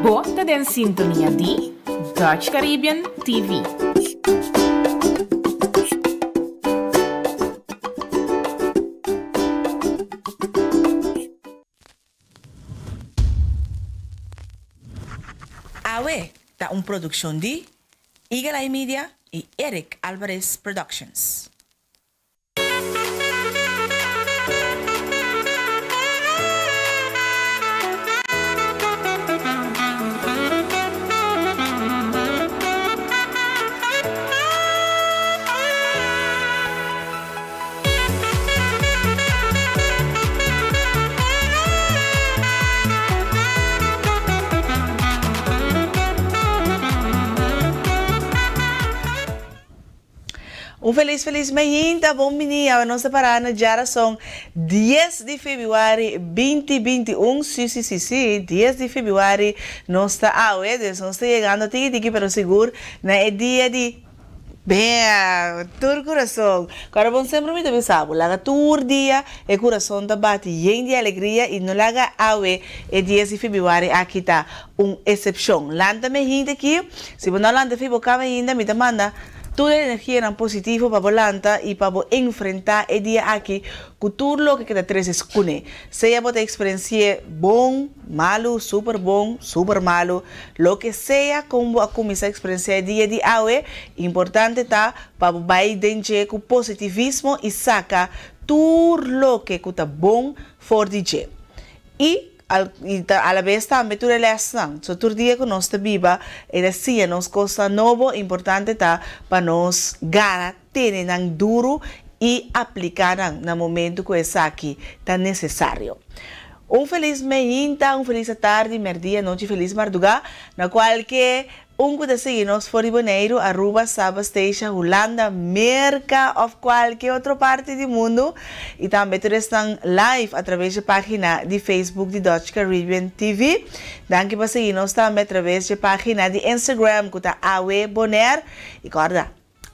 Bo ta den sintonia di Dutch Caribbean TV. Awe ta un produccion di Eagle Eye Media y Eric Alvarez Productions. Un felis felis mainta, bon bini. Awe nos ta para na djarason dies di febrüari binti binti un. Si si si si, dies di febrüari nos ta awe, dus nos ta yegando tiki tiki pero sigur na e dia di Bea, tur kurason. Kòrda bon semper mi ta bisa bo, laga tur dia e kurason ta bati yen di alegria i no laga awe e dies di febrüari aki ta un esepshon. Lanta mi hinte aki, si bo no a lanta fi bo kama ainda mi ta manda tur e energianan positivo pa bo lanta i pa bo enfrentá e dia aki ku tur loke ke ta trese kuné. Sea bo ta eksperensi'é bon, malu, super bon, super malu, loke sea kon bo a kuminsá eksperensiá e dia di awe, importante ta pa bo bai den dje ku positivismo i saka tur loke ku ta bon for di dje. I i ta alabes tambe tur e lèsnan. So tur dia ku nos ta biba e ta siña nos kosnan nobo, importante ta pa nos gara Tene nan duru i apliká nan na momentu ku esaki ta nesesario. Un felis meinta, un felis atardi, mèrdia, nochi, felis mardugá na kualke un ku ta sigui nos for di Boneiru, Aruba, Saba, Statia, Hulanda, Merka òf kualke otro parti di mundu i tambe tur esnan live atraves dje página di Facebook di Dutch Caribbean TV. Danki pa sigui nos tambe atraves dje página di Instagram ku ta Awe Bonaire i kòrda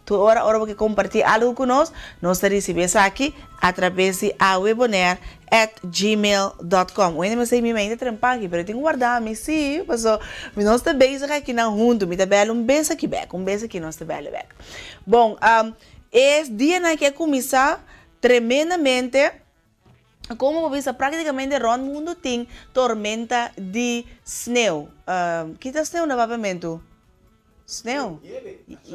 Tur ora ora bo ke kompartí algu ku nos, nos ta risibí esaki atrabes di awebonair at gmail dot com. Oe mester mi mente trempa aki, pero e tin ku warda mi sí, paso mi nos ta bezig akinan huntu, mi ta bèl un bes aki bèk, un bes aki nos ta bèl bèk. Bon, e dianan aki a kuminsá tremendamente, komo bo bisa práktikamente rònt mundu tin tormenta di sneu. Kita sneu na papiamentu? Sneeuw.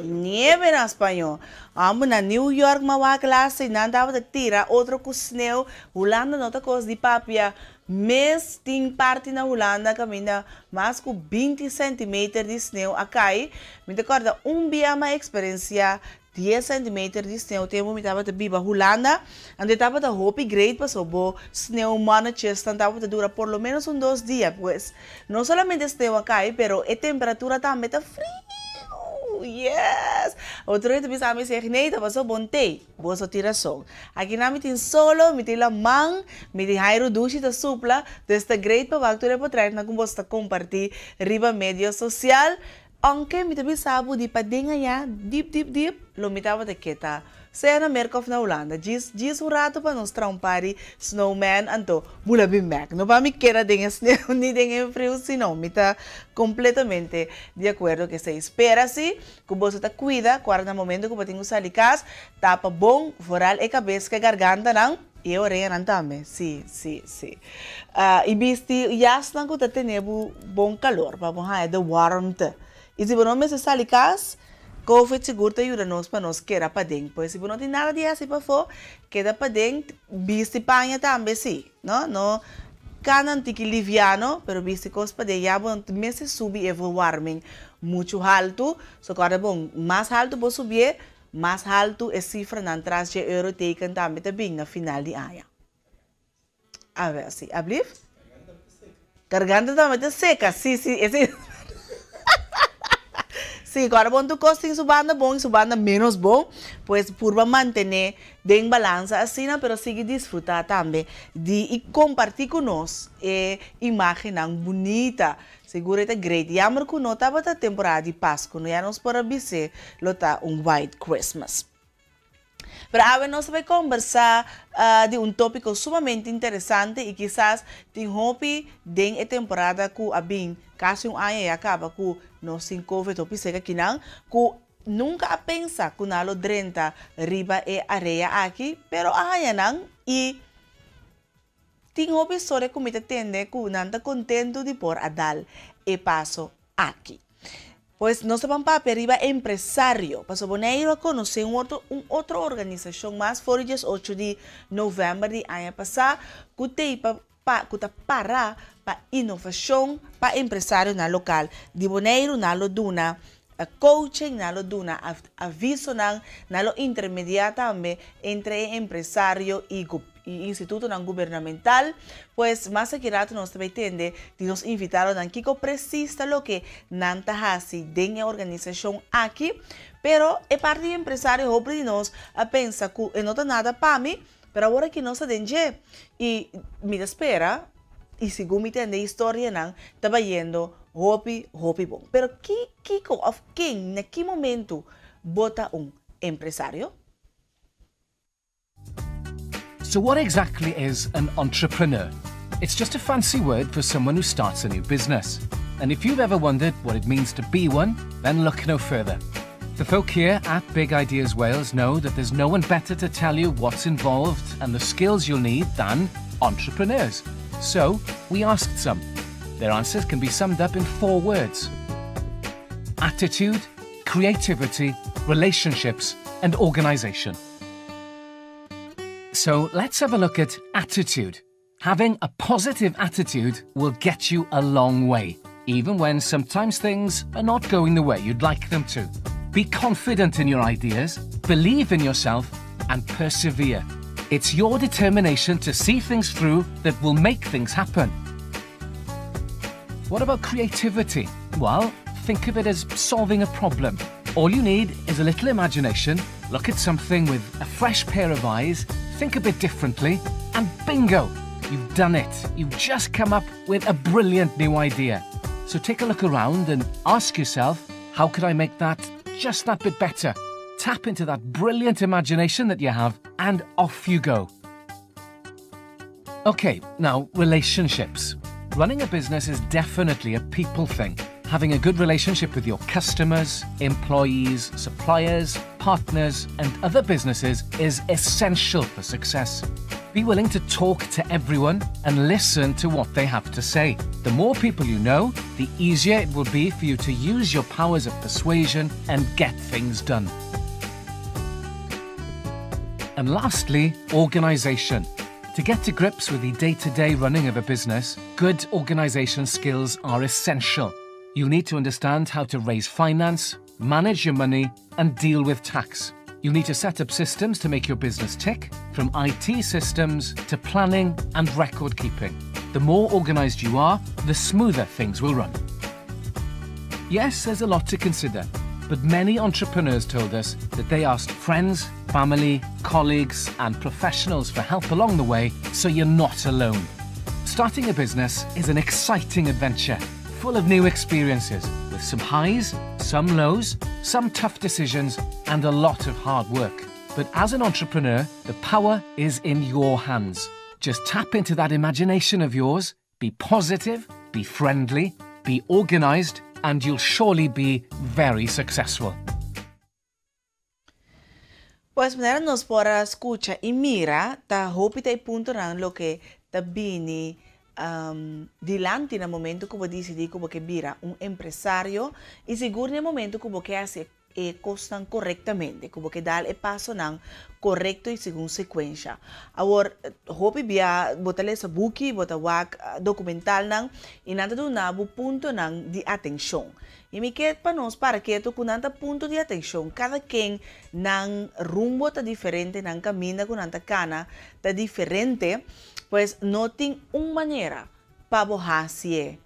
Nieve na spañó. Amo na New York m'a wak lasta y nan tabata tira otro cu sneeuw. Hulanda no ta cos di papia. Mes tin parti na Hulanda caminda mas cu binti centimeter di sneeuw a cay. Mi ta corda un bia m'a experiencia Dies centimeter di sneeuw tempu mi tabata biba Hulanda, anto e tabata hopi great paso bo sneeuw mannetjesnan tabata dura por lo menos un dos dia, pues no solamente sneeuw a cay pero e temperatura tambe ta friu, yes! Otro hende ta bisa mi seg nee ta paso bon tey, boso tin rason. Akinan mi tin solo, mi tin laman, mi tin hairu dushi ta supla, dus ta great pa wak tur e potretnan ku boso ta comparti riba medio social. Aunke mi ta bisa bo di paden aña dip dip dip lo mi tabata ke ta sea na Merka of na Hulanda djis djis un rato pa nos traha un par di snowman anto bula bin bek no pa mi keda den e sneeuw ni den e friu sino mi ta completamente di acuerdo ku esei spera si ku boso ta cuida ku ora na momento ku bo tin ku sali kas tapa bon vooral e kabes ku e gargantanan i e oreanan tambe si si si. I bisti yasnan ku ta tene bo bon kalor pa bo haña de warmte. I si bo no mester sali kas, Covid sigur ta yuda nos pa nos keda paden. Pues si bo no tin nada di hasi pafó, keda paden, bisti paña tambe si, no? No kana tiki liviano, pero bisti kos paden. Ya bo no mester subi e verwarming muchu haltu. So kòrda bon, mas haltu bo subié, mas haltu e sifranan tras dje euroteken tambe ta bin na final di aña. A ver, si, ablief? Garganta tambe ta seca, si, si, ese Si, cu ora bon tur cos tin su banda bon y su banda menos bon, pues purba mantene den balansa asina, pero sigui disfruta tambe di y comparti cu nos e imagennan bunita. Sigur e ta great. Jammer cu no tabata temporada di Pascu, no ya nos por a bis'e lo ta un white Christmas. Pero awe nos ta bai kombersá di un tópiko sumamente interesante i kisas tin hopi den e temporada ku a bin kasi un aña ya kaba ku nos tin Covid hopi serka kinan ku nunka a pensa ku nan lo drenta riba e area aki pero a haña nan i tin hopi historia ku mi ta tende ku nan ta kontentu di por a dal e paso aki. Pues nos ta ban papia riba empresario, pasobra Boneiru a konosé un otro un otro organisashon mas for di diesocho di novèmber di aña pasá ku tei pa pa ku ta para pa inovashon pa empresarionan lokal di Boneiru. Nan lo duna coaching, nan lo duna avisonan, nan lo intermediá tambe entre e empresario i i institutonan gubernamental. Pues mas aki rato nos ta bay tende di nos invitadonan kico precies ta loke nan ta haci den e organisacion aki. Pero e parti di empresario hopi di nos a pensa cu e no ta nada pa mi, pero awor aki nos ta den dje y mi ta spera y segun mi tende historianan ta bayendo hopi hopi bon. Pero ki kico of ken na ki momento bo ta un empresario? So what exactly is an entrepreneur? It's just a fancy word for someone who starts a new business. And if you've ever wondered what it means to be one, then look no further. The folk here at Big Ideas Wales know that there's no one better to tell you what's involved and the skills you'll need than entrepreneurs. So, we asked some. Their answers can be summed up in four words. Attitude, creativity, relationships and organisation. So let's have a look at attitude. Having a positive attitude will get you a long way, even when sometimes things are not going the way you'd like them to. Be confident in your ideas, believe in yourself, and persevere. It's your determination to see things through that will make things happen. What about creativity? Well, think of it as solving a problem. All you need is a little imagination, look at something with a fresh pair of eyes, think a bit differently, and bingo! You've done it. You've just come up with a brilliant new idea. So take a look around and ask yourself, how could I make that just that bit better? Tap into that brilliant imagination that you have and off you go. Okay, now relationships. Running a business is definitely a people thing. Having a good relationship with your customers, employees, suppliers, partners, and other businesses is essential for success. Be willing to talk to everyone and listen to what they have to say. The more people you know, the easier it will be for you to use your powers of persuasion and get things done. And lastly, organisation. To get to grips with the day-to-day running of a business, good organisation skills are essential. You'll need to understand how to raise finance, manage your money, and deal with tax. You'll need to set up systems to make your business tick, from IT systems to planning and record keeping. The more organised you are, the smoother things will run. Yes, there's a lot to consider, but many entrepreneurs told us that they asked friends, family, colleagues, and professionals for help along the way, so you're not alone. Starting a business is an exciting adventure, full of new experiences, with some highs, some lows, some tough decisions, and a lot of hard work. But as an entrepreneur, the power is in your hands. Just tap into that imagination of yours, be positive, be friendly, be organised, and you'll surely be very successful. Pues manera nos por a skucha i mira, ta hopi ta e puntonan loke ta bini dilanti na momento ku bo disidí ku bo ke bira un empresario i sigur na e momento ku bo ke hasi e kosnan korektamente, ku bo ke dal e pasonan korekto i segun sekuensha. Awor, hopi bia bo ta lesa buki, bo ta wak dokumentalnan i nan ta duna bo puntonan di atenshon. I mi ke pa nos para ketu ku nan ta punto di atenshon. Kada ken nan rumbo ta diferente, nan kaminda ku nan ta kana ta diferente, pues no tin un manera pa bo hasié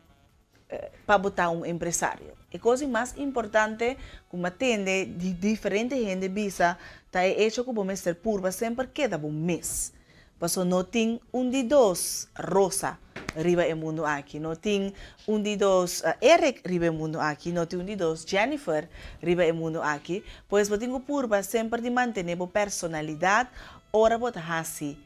pa bo ta un empresario. E kos di mas importante ku mi a tende di diferente hende bisa ta e echo ku bo mester purba semper keda bo mes. Paso no tin un di dos Rosa riba e mundo aki, no tin un di dos Eric riba e mundo aki, no tin un di dos Jennifer riba e mundo aki. Pues bo tin ku purba semper di mantené bo personalidat ora bo ta hasi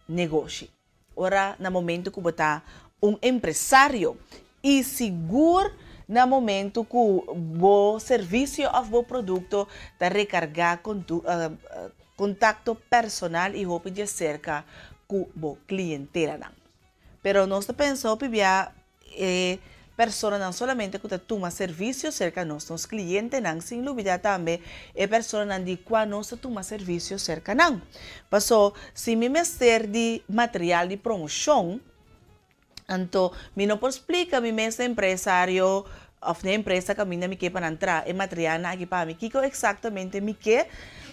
negoshi. Ora na momento ku bo ta un empresario i sigur na momento ku bo servisio òf bo produkto ta rekargá kontakto personal i hopi djaserka ku bo klientelanan. Pero nos ta pensa hopi bia e personanan solamente ku ta tuma servisio serka nos, nos klientenan, sin lubidá tambe e personanan di kua nos ta tuma servisio serka nan. Paso, si mi mester di material di promoshon, anto mi no por splika mi mes na empresario òf na e empresa kaminda mi ke pa nan traha e materialnan aki pa mi, kiko eksaktamente mi ke,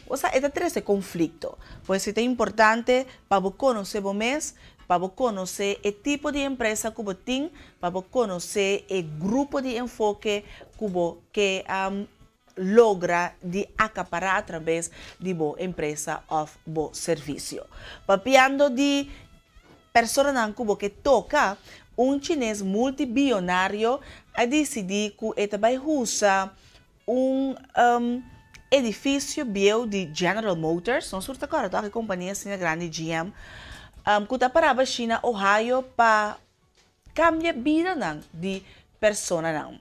osea e ta trese konflikto. Pues e ta importante pa bo konosé bo mes, pa bo konosé e tipo di empresa ku bo tin, pa bo konosé e grupo di enfoke ku bo ke logra di akapará atrabes di bo empresa òf bo servisio. Papiando di personanan ku bo ke toka, un chines multibionario a disidí ku e ta bai husa un edifisio bieu di General Motors, nos tur ta kòrda tòg e kompania asina grandi GM, ku ta pará bashí na Ohio pa Kambia bidanan di personanan.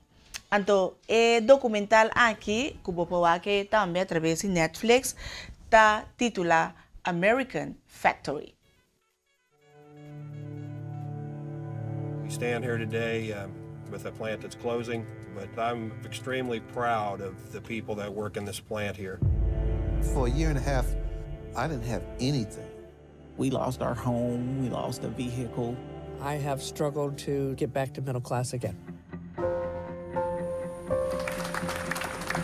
Anto e dokumental aki, ku bo por wak e tambe atrabes di Netflix, ta titulá American Factory. We stand here today with a plant that's closing, but I'm extremely proud of the people that work in this plant here. For a year and a half, I didn't have anything. We lost our home, we lost a vehicle. I have struggled to get back to middle class again.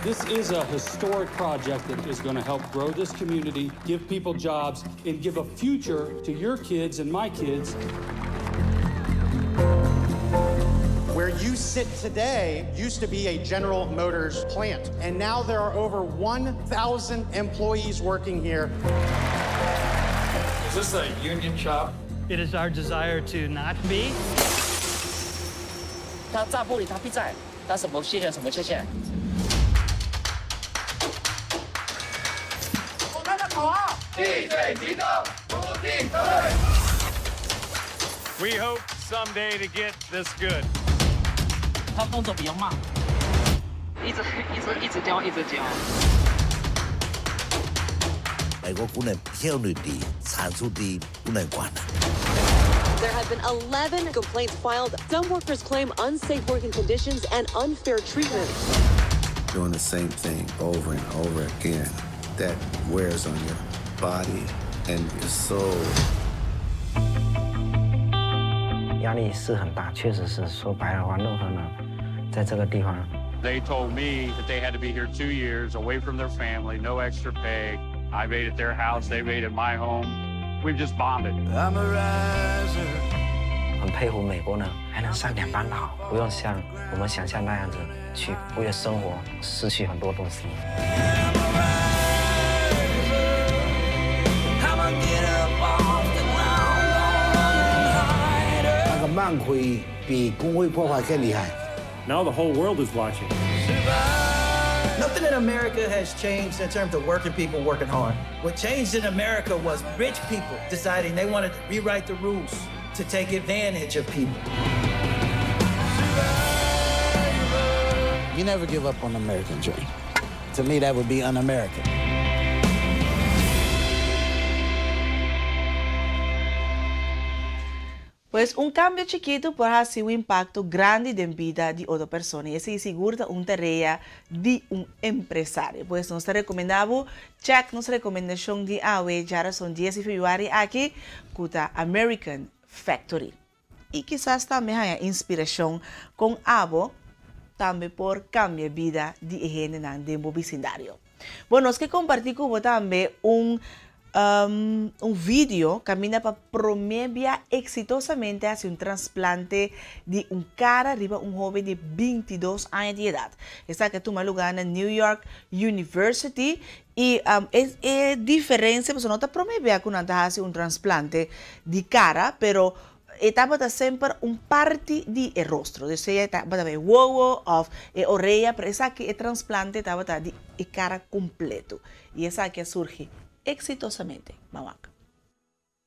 This is a historic project that is going to help grow this community, give people jobs, and give a future to your kids and my kids. Where you sit today used to be a General Motors plant, and now there are over 1,000 employees working here. Is this a union shop? It is our desire to not be. 他炸玻璃，他必在，他什么缺陷什么缺陷？我们的口号：地水行动，不进退。 We hope someday to get this good. 他动作比较慢，一直一直一直教，一直教。美国工人效率低，产出低，不能管了。 There have been 11 complaints filed. Some workers claim unsafe working conditions and unfair treatment. Doing the same thing over and over again, that wears on your body and your soul. 压力是很大，确实是说白了话，任何人在这个地方。 They told me that they had to be here 2 years, away from their family, no extra pay. I've ate at their house, they've ate at my home. We've just bonded. I'm a riser. 很佩服美国人还能善良帮好，不用像我们想象那样子去为了生活失去很多东西。 I'm a riser. I'ma get up off the ground, don't run and hide. 那个慢亏比工会破坏更厉害。 Now the whole world is watching. Nothing in America has changed in terms of working people working hard. What changed in America was rich people deciding they wanted to rewrite the rules to take advantage of people. You never give up on the American dream. To me, that would be un-American. Pues un kambio chikitu por hasi un impakto grandi den bida di otro persona. I esei sigur ta un tarea di un empresario. Pues nos ta rekomendá check nos rekomendashon di awe, djárason 10 di febrüari aki, ku ta American Factory. I kisas tambe haña inspirashon kon abo tambe por kambia bida di hendenan den bo bisindario. Bon, nos ke kompartí ku bo tambe un Un video kaminda pa promé bia eksitosamente hasi un transplante di un kara riba un hóben di 22 aña di edat. Esaki a tuma lugá na New York University i e diferensia pasobra no ta promé bia ku nan ta hasi un transplante di kara pero e tabata semper un parti di e rostro, dus sea e tabata e wowo òf e orea pero esaki e transplante tabata di e kara kompleto i esaki a surgi eksitosamente. Ban wak.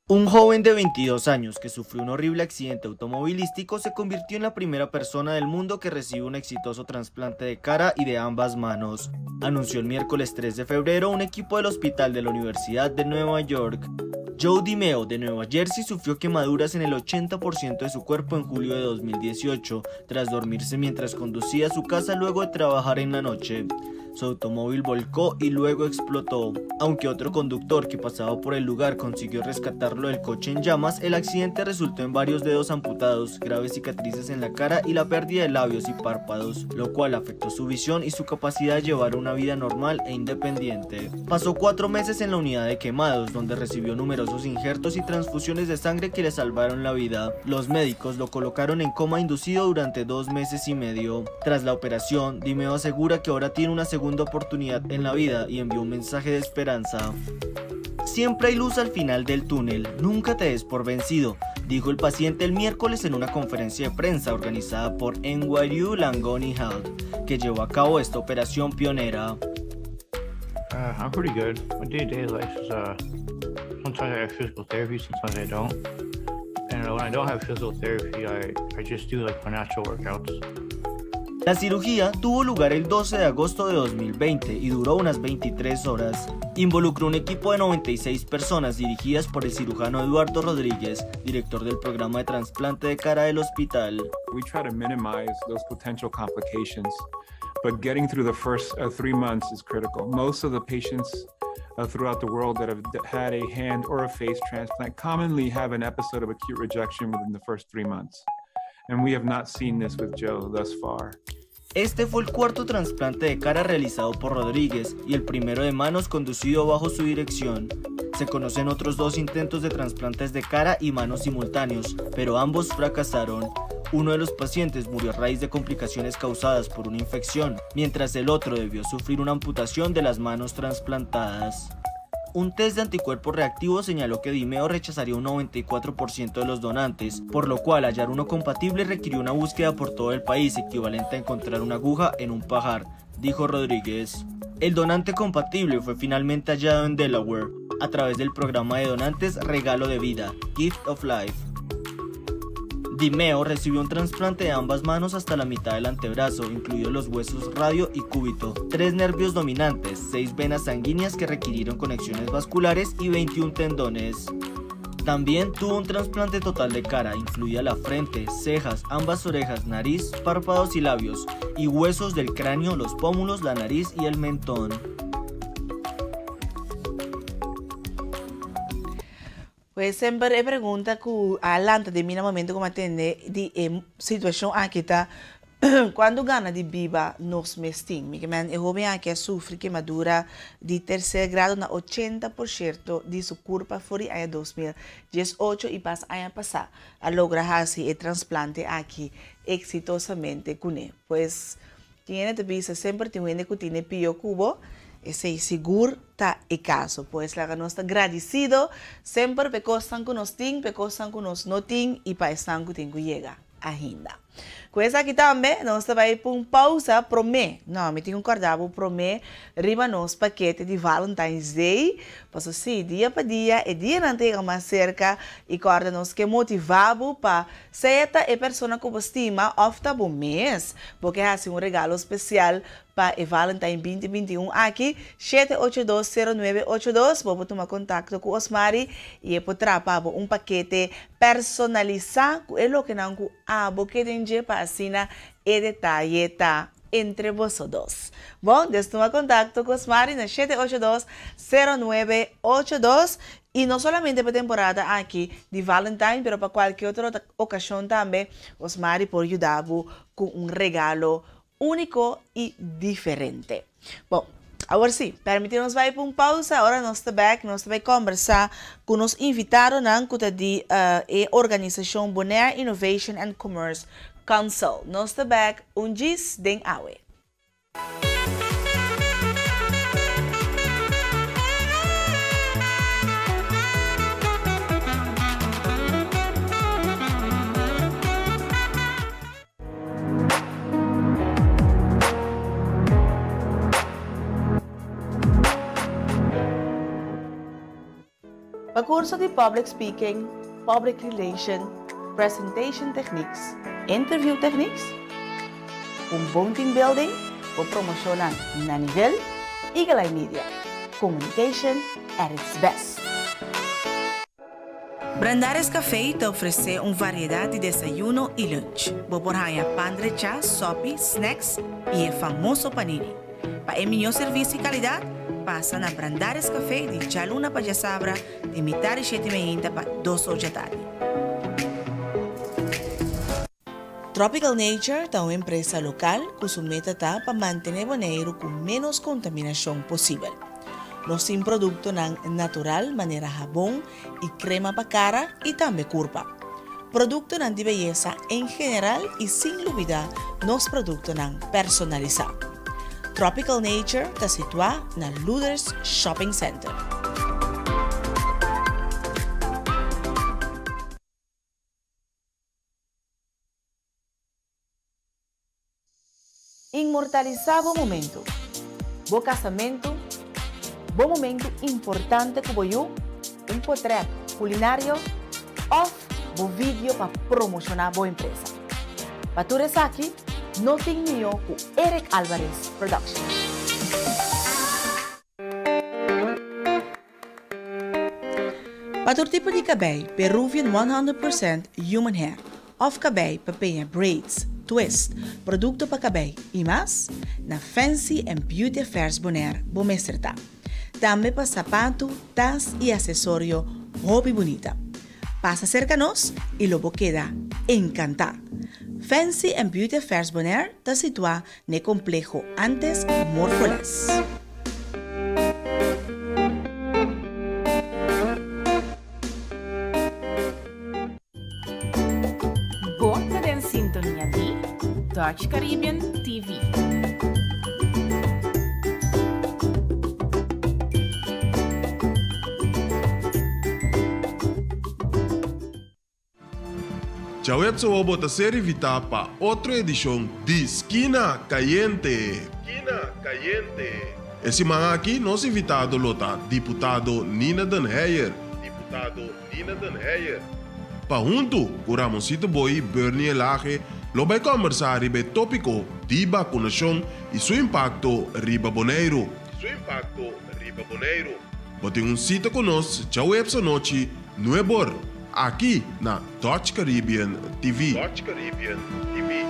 Un joven de 22 años que sufrió un horrible accidente automovilístico se convirtió en la primera persona del mundo que recibió un exitoso trasplante de cara y de ambas manos, anunció el miércoles 3 de febrero un equipo del Hospital de la Universidad de Nueva York. Joe DiMeo de Nueva Jersey sufrió quemaduras en el 80% de su cuerpo en julio de 2018, tras dormirse mientras conducía a su casa luego de trabajar en la noche. Su automóvil volcó y luego explotó. Aunque otro conductor que pasaba por el lugar consiguió rescatarlo del coche en llamas, el accidente resultó en varios dedos amputados, graves cicatrices en la cara y la pérdida de labios y párpados, lo cual afectó su visión y su capacidad de llevar una vida normal e independiente. Pasó 4 meses en la unidad de quemados, donde recibió numerosos injertos y transfusiones de sangre que le salvaron la vida. Los médicos lo colocaron en coma inducido durante 2 meses y medio. Tras la operación, DiMeo asegura que ahora tiene una segunda oportunidad en la vida y envió un mensaje de esperanza. Siempre hay luz al final del túnel, nunca te des por vencido, dijo el paciente el miércoles en una conferencia de prensa organizada por NYU Langone Health, que llevó a cabo esta operación pionera. I'm pretty good. My day-to-day life is, sometimes I have physical therapy, sometimes I don't. And when I don't have physical therapy, I just do my natural workouts. La cirugía tuvo lugar el 12 de agosto de 2020 y duró unas 23 horas. Involucró un equipo de 96 personas dirigidas por el cirujano Eduardo Rodríguez, director del programa de trasplante de cara del hospital. We try to minimize those potential complications, but getting through the first 3 months is critical. Most of the patients throughout the world that have had a hand or a face transplant commonly have an episode of acute rejection within the first 3 months. And we have not seen this with Joe thus far. Este fue el cuarto trasplante de cara realizado por Rodríguez y el primero de manos conducido bajo su dirección. Se conocen otros 2 intentos de trasplantes de cara y manos simultáneos, pero ambos fracasaron. Uno de los pacientes murió a raíz de complicaciones causadas por una infección, mientras el otro debió sufrir una amputación de las manos trasplantadas. Un test de anticuerpos reactivos señaló que DiMeo rechazaría un 94% de los donantes, por lo cual hallar uno compatible requirió una búsqueda por todo el país equivalente a encontrar una aguja en un pajar, dijo Rodríguez. El donante compatible fue finalmente hallado en Delaware, a través del programa de donantes Regalo de Vida, Gift of Life. DiMeo recibió un trasplante de ambas manos hasta la mitad del antebrazo, incluidos los huesos radio y cúbito, 3 nervios dominantes, 6 venas sanguíneas que requirieron conexiones vasculares y 21 tendones. También tuvo un trasplante total de cara, incluida la frente, cejas, ambas orejas, nariz, párpados y labios, y huesos del cráneo, los pómulos, la nariz y el mentón. Pues semper e pregunta ku alanta di mi na momento ku atende di e situashon aki ta kuantu gana di biba nos mes tin. Mi ke men e hóben aki a sufri kemadura di terser grado na 80% di su kurpa for di aña 2018 i pas aña pasá a logra hasi e transplante aki eksitosamente kuné. Pues tin hende ta bisa semper tin hende ku tine pio ku bo. Esei sigur ta e kaso. Pues laga nos ta gradisido semper pa e kosnan ku nos tin, pa e kosnan ku nos no tin i pa esnan ku tin ku yega ainda. Ku esaki tambe nos ta bai pa un pausa promé, no, mi tin ku kòrda bo promé riba nos pakete di Valentine's Day, paso si, dia pa dia e dianan ta yega mas serka i kòrda nos ke motivá bo pa sea ta e persona ku bo stima òf ta bo mes, bo ke hasi un regalo spesial Pa e Valentine 2021 aki, 7820982, bo por tuma kontakto ku Osmari i e por traha pa bo un pakete personalisá ku e lokenan ku abo ke den dje pa asina e detaye ta entre boso dos. Bon, des tuma kontakto ku Osmari na 7820982 i no solamente pa e temporada aki di Valentine pero pa kualke otro okashon tambe Osmari por yuda bo ku un regalo Úniko i diferente. Bon, Awor sí, permití nos bai pa un pausa, ora nos ta bèk nos ta bai kòmbersá ku nos invitadonan ku ta di e organisashon Bonaire Innovation and Commerce Council. Nos ta bèk un djis den awe. Pa kurso di Public Speaking, Public Relation, Presentation Techniques, Interview Techniques, un bon team building, bo promoshonnan na nivel, Eagle Eye Media, communication at its best. Brandaris Café ta ofresé un variedat di desayuno i lunch. Bo por haña pan drechá, sòpi, snacks i e famoso panini. Pa e mihó servisio i kalidat, pasa na Brandaris Café di djaluna pa djasabra di mitar di shete meinta pa dos or djatardi. Tropical Nature ta un empresa lokal ku su meta ta pa mantené Boneiru ku ménos kontaminashon posibel. Nos tin produktonan natural manera habon i krema pa kara i tambe kurpa. Produktonan di beyesa en general i sin lubidá nos produktonan personalisá. Tropical Nature ta situá na Luders Shopping Center. Inmortalisá bo momentu. Bo kasamentu, bo momentu importante ku bo yu, un potrèt kulinario òf bo vidio pa promoshoná bo empresa. Pa tur esaki, no tin mihó ku Eric Alvarez Production. Pa tur tipo di kabei, Peruvian 100% Human Hair òf kabei pa peña braids, twist, produkto pa kabei i mas, na Fancy and Beauty Affairs Bonaire bo mester ta. Tambe pa sapatu, tas i asesorio hopi bunita. Pasa serka nos i lo bo keda enkantá! Fancy and Beauty Affairs Bonaire ta situá N'e kompleho antes Morfoles. Bo ta den sintonia di Dutch Caribbean TV. Djaweps awo bo ta ser invitá pa otro edishon di Skina Kayente! Skina Kayente! E siman aki nos invitado lo ta Diputado Nina den Heyer. Diputado Nina den Heyer. Pa huntu ku Ramoncito Boy Bernie Elhage lo bai kòmbersá riba e tópiko di bakunashon i su impakto riba Boneiru. Su impakto riba Boneiru. Bo tin un sita ku nos djaweps anochi nuebor. Aki na Dutch Caribbean TV. Dutch Caribbean TV.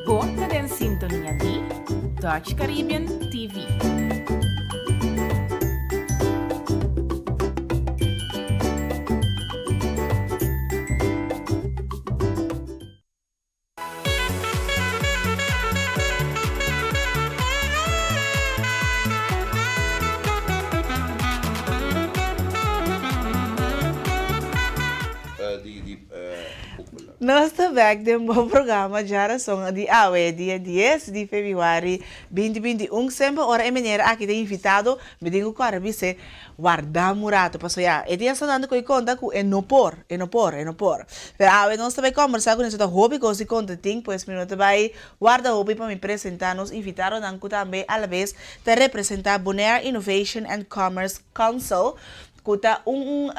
Bo ta den sintonia di Dutch Caribbean TV. Nos ta bek den bo programa Djarason di awe, dia dies di febrüari binti binti un. Semper ora e meneer aki ta invitado, mi tin ku kòrda bis'é, warda un rato, pasobra ya, e tin hasta tantu ku e konta ku e no por, e no por, e no por. Pero awe nos ta bai kòmbersá ku nos, ta hopi kos di konta tin, pues mi no ta bai warda hopi pa mi presentá nos invitadonan ku tambe alabes ta representá Bonaire Innovation and Commerce Council, Ku ta un,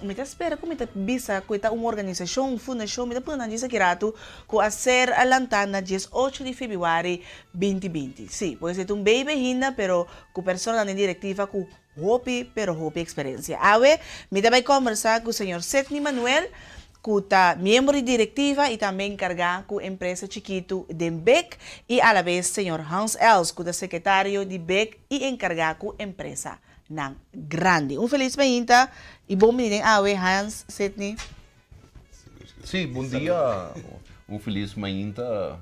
mi ta spera ku mi ta bisa ku e ta un organisashon, un fundashon, mi ta pone nan djis aki ratu, ku a ser a lantá na dies ocho di febrüari binti binti. Sí, pues e ta un beibi ainda, pero ku personanan den direktiva ku hopi, pero hopi eksperensia. Awe mi ta bai kòmbersá ku señor Sidney Manuel, ku ta miembro di direktiva i tambe enkargá ku empresa chikitu den bek i alabes señor Hans Els ku ta sekretario di bek i enkargá ku empresanan grandi. Un felis mainta i bon bini den awe Hans, Sidney. Sí, bon dia. Un felis mainta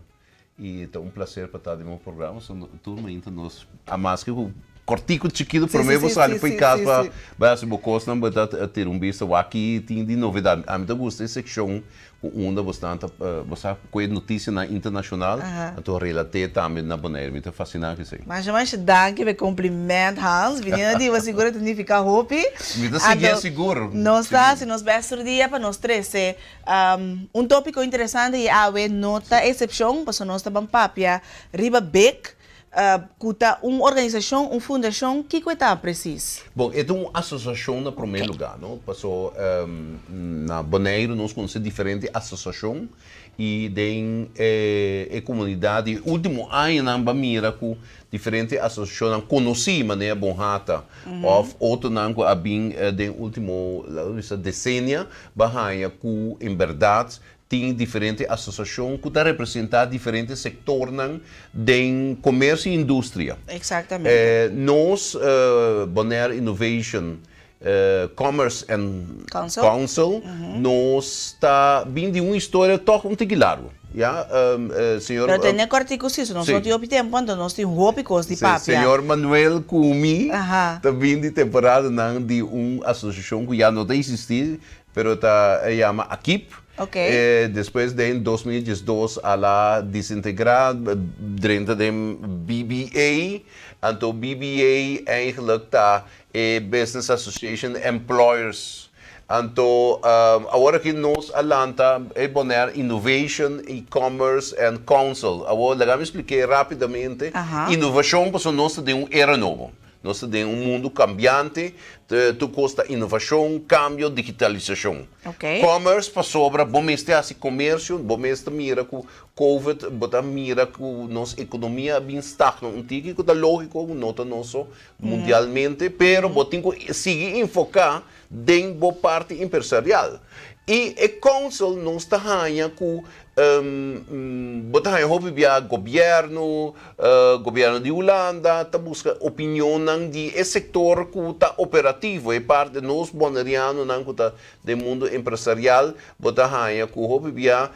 i ta un plaser pa ta den bo programa. Tur mainta nos a maske ku kòrtiku chikitu promé bo sali fo'i kas pa bai hasi bo kosnan bo ta tira un bista wak ki tin di novedat. Ami ta gusta e sekshon ku unda bo stan ta bo sa ku e notisianan internashonal anto relat'é tambe na Boneiru. Mi ta fasiná ku esei. Masha masha danki pa e kompliment Hans. Bini na diba sigur e ta nifiká hopi. Mi ta siguié sigur. Nos ta hasi nos bèst tur dia pa nos trese Un tópiko interesante i awe no ta eksepshon pasobra nos ta ban papia riba bek ku ta un organisashon, un fundashon, kiko e ta presis? Bon, e ta un asosiashon na promé lugá, no? Paso na Boneiru nos konosé diferente asosiashon i den e komunidat di e último añanan bo a mira ku diferente asosiashonnan konosí manera Bonhata òf otronan ku a bin den último, laga nos bisa, desenia Bo a haña ku en bèrdat tin diferente asosiashon ku ta representá diferente sektornan den komersio i industria. Eksaktamente. Nos, Bonaire Innovation Commerce and Council, nos ta bin di un historia tòg un tiki largu. Ya, señor. Pero tene kòrtiku si, so nos no tin hopi tempu, anto nos tin hopi kos di papia. Señor Manuel ku mi ta bin di temporadanan di un asosiashon ku ya no ta eksistí, pero ta yama AKIP. Despues den 2012 a la disintegrá drenta den BBA. Anto BBA eigenlijk ta e Business Association Employers. Anto awor aki nos a lanta e Bonaire Innovation, E-Commerce and Council. Awor laga mi splik'é rápidamente. Inovashon pasobra nos ta den un era nobo. Nos ta den un mundu kambiante, tur kos ta inovashon, kambio, digitalisashon. Commerce pasobra bo mester hasi komersio, bo mes ta mira ku Covid, bo ta mira ku nos ekonomia a bin stagna un tiki, ku ta lógiko, no ta nos so, mundialmente, pero bo tin ku sigui enfoká den bo parti empresarial. I e council nos ta haña ku bo ta haña hopi bia gobièrnu, gobièrnu di Hulanda ta buska opinionnan di e sektor ku ta operativo, e parti nos bonerianonan ku ta den mundu empresarial, bo ta haña ku hopi bia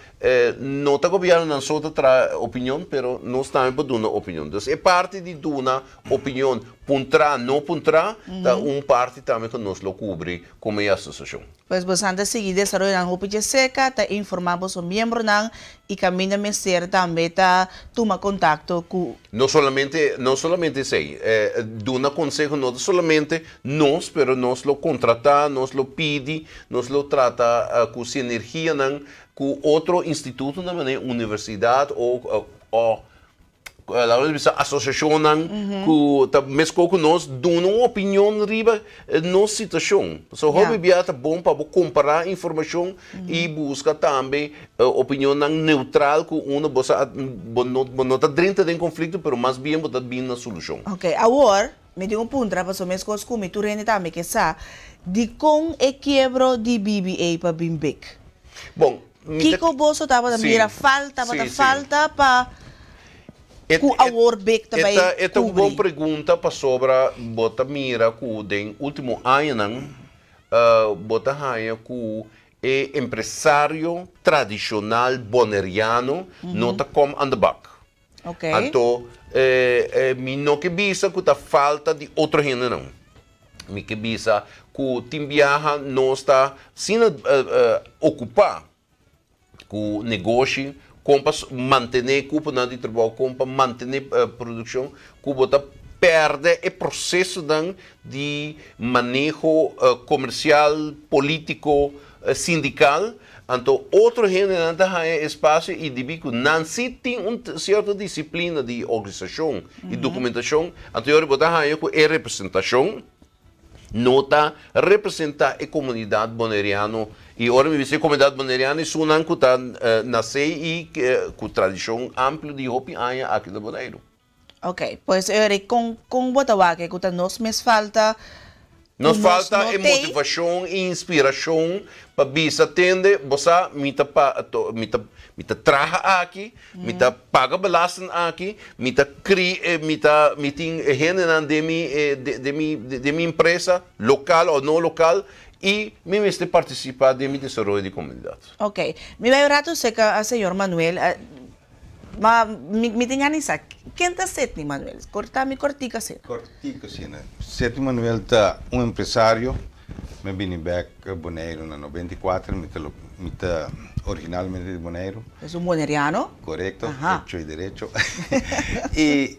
no ta gobièrnunan so ta traha opinion, pero nos tambe por duna opinion. Dus e parti di duna Opinion, puntrá, no puntrá, ta un parti tambe ku nos lo kubri komo e asosiashon. Pues bosan ta sigui desaroyonan hopi dje seka, ta informá boso miembronan i kaminda mester tambe ta tuma kontakto ku. No solamente, no solamente esei, duna konseho no ta solamente nos, pero nos lo kontratá, nos lo pidi, nos lo trata ku sinergianan ku otro institutonan manera universidat o o Laga nos bisa asosiashonnan ku ta meskos ku nos duna un opinion riba nos situashon. Pasobra hopi bia ta bon pa bo kompará informashon i buska tambe opinionnan neutral ku unda bo sa bo no bo no ta drenta den konflikto pero mas bien bo ta bin na solushon. Oke, awor mi tin un puntra pasobra meskos ku mi tur hende tambe ke sa dikon e kiebro di BBA pa bin bek. Bon, Kiko boso tabata mira falta, tabata falta pa ku awor bek ta bai E ta un bon pregunta pasobra bo ta mira ku den ultimo añanan bo ta haña ku e empresario tradishonal boneriano no ta kom aan de bak. Anto mi no ke bisa ku ta falta di otro hendenan. Mi ke bisa ku tin biaha nos ta asina okupá ku negoshi kon pa mantené kuponan di trabou, kon pa mantené produkshon, ku bo ta pèrdè e prosesonan di maneho komersial, polítiko, sindikal. Anto otro hendenan ta haña espasio i debí ku nan sí tin un sierto disiplina di organisashon i dokumentashon, anto yori bo ta haña ku e representashon no ta representá e komunidat boneriano. I ora mi bisa e komunidat boneriano esunnan ku ta nasé i ku tradishon amplio di hopi aña aki na Boneiru. Ok, pues e ora kon kon bo ta wak ku ta nos mes falta? Nos falta e motivashon i inspirashon pa bisa tende, bo sa mi ta pa mi ta mi ta traha aki, mi ta paga belasting aki, mi ta kri mi ta mi tin hendenan den mi den mi den mi empresa lokal o no lokal i mi mester partisipa den mi desaroyo di komunidat. Ok, mi bai un ratu serka señor Manuel. Ma mi mi tin gana di sa, ken ta Sidney Manuel? Korta mi kortico asina. Kortico asina. Sidney Manuel ta un empresario. Mi a bini bek Boneiru na 94. Mi ta mi ta originalmente di Boneiru. Es un boneriano? Korekto, hecho y derecho. I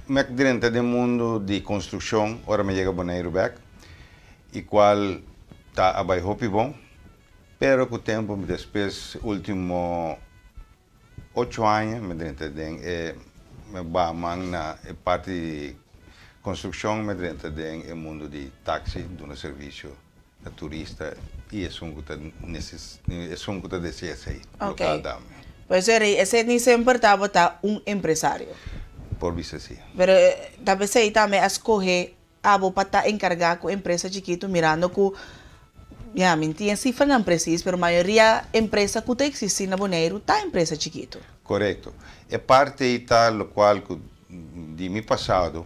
mi a drenta den mundu di konstrukshon ora mi a yega Boneiru bek, i kual ta a bai hopi bon, pero ku tempu despues ultimo Ocho aña mi drenta den e mi baha man na e parti di construccion mi drenta den e mundo di taxi duna servicio na turista y esun cu ta neces esun cu ta desea esey local tambe. Pues eri esey ni semper tabata un empresario. Por bisa si. Pero ta pesey tambe a scoge Abo pa ta enkargá ku empresa chikitu mirando ku, ya, mi no tin e sifranan presis, pero mayoria empresa ku ta eksistí na Boneiru ta empresa chikitu. Korekto. E parti ei ta lokual ku di mi pasado,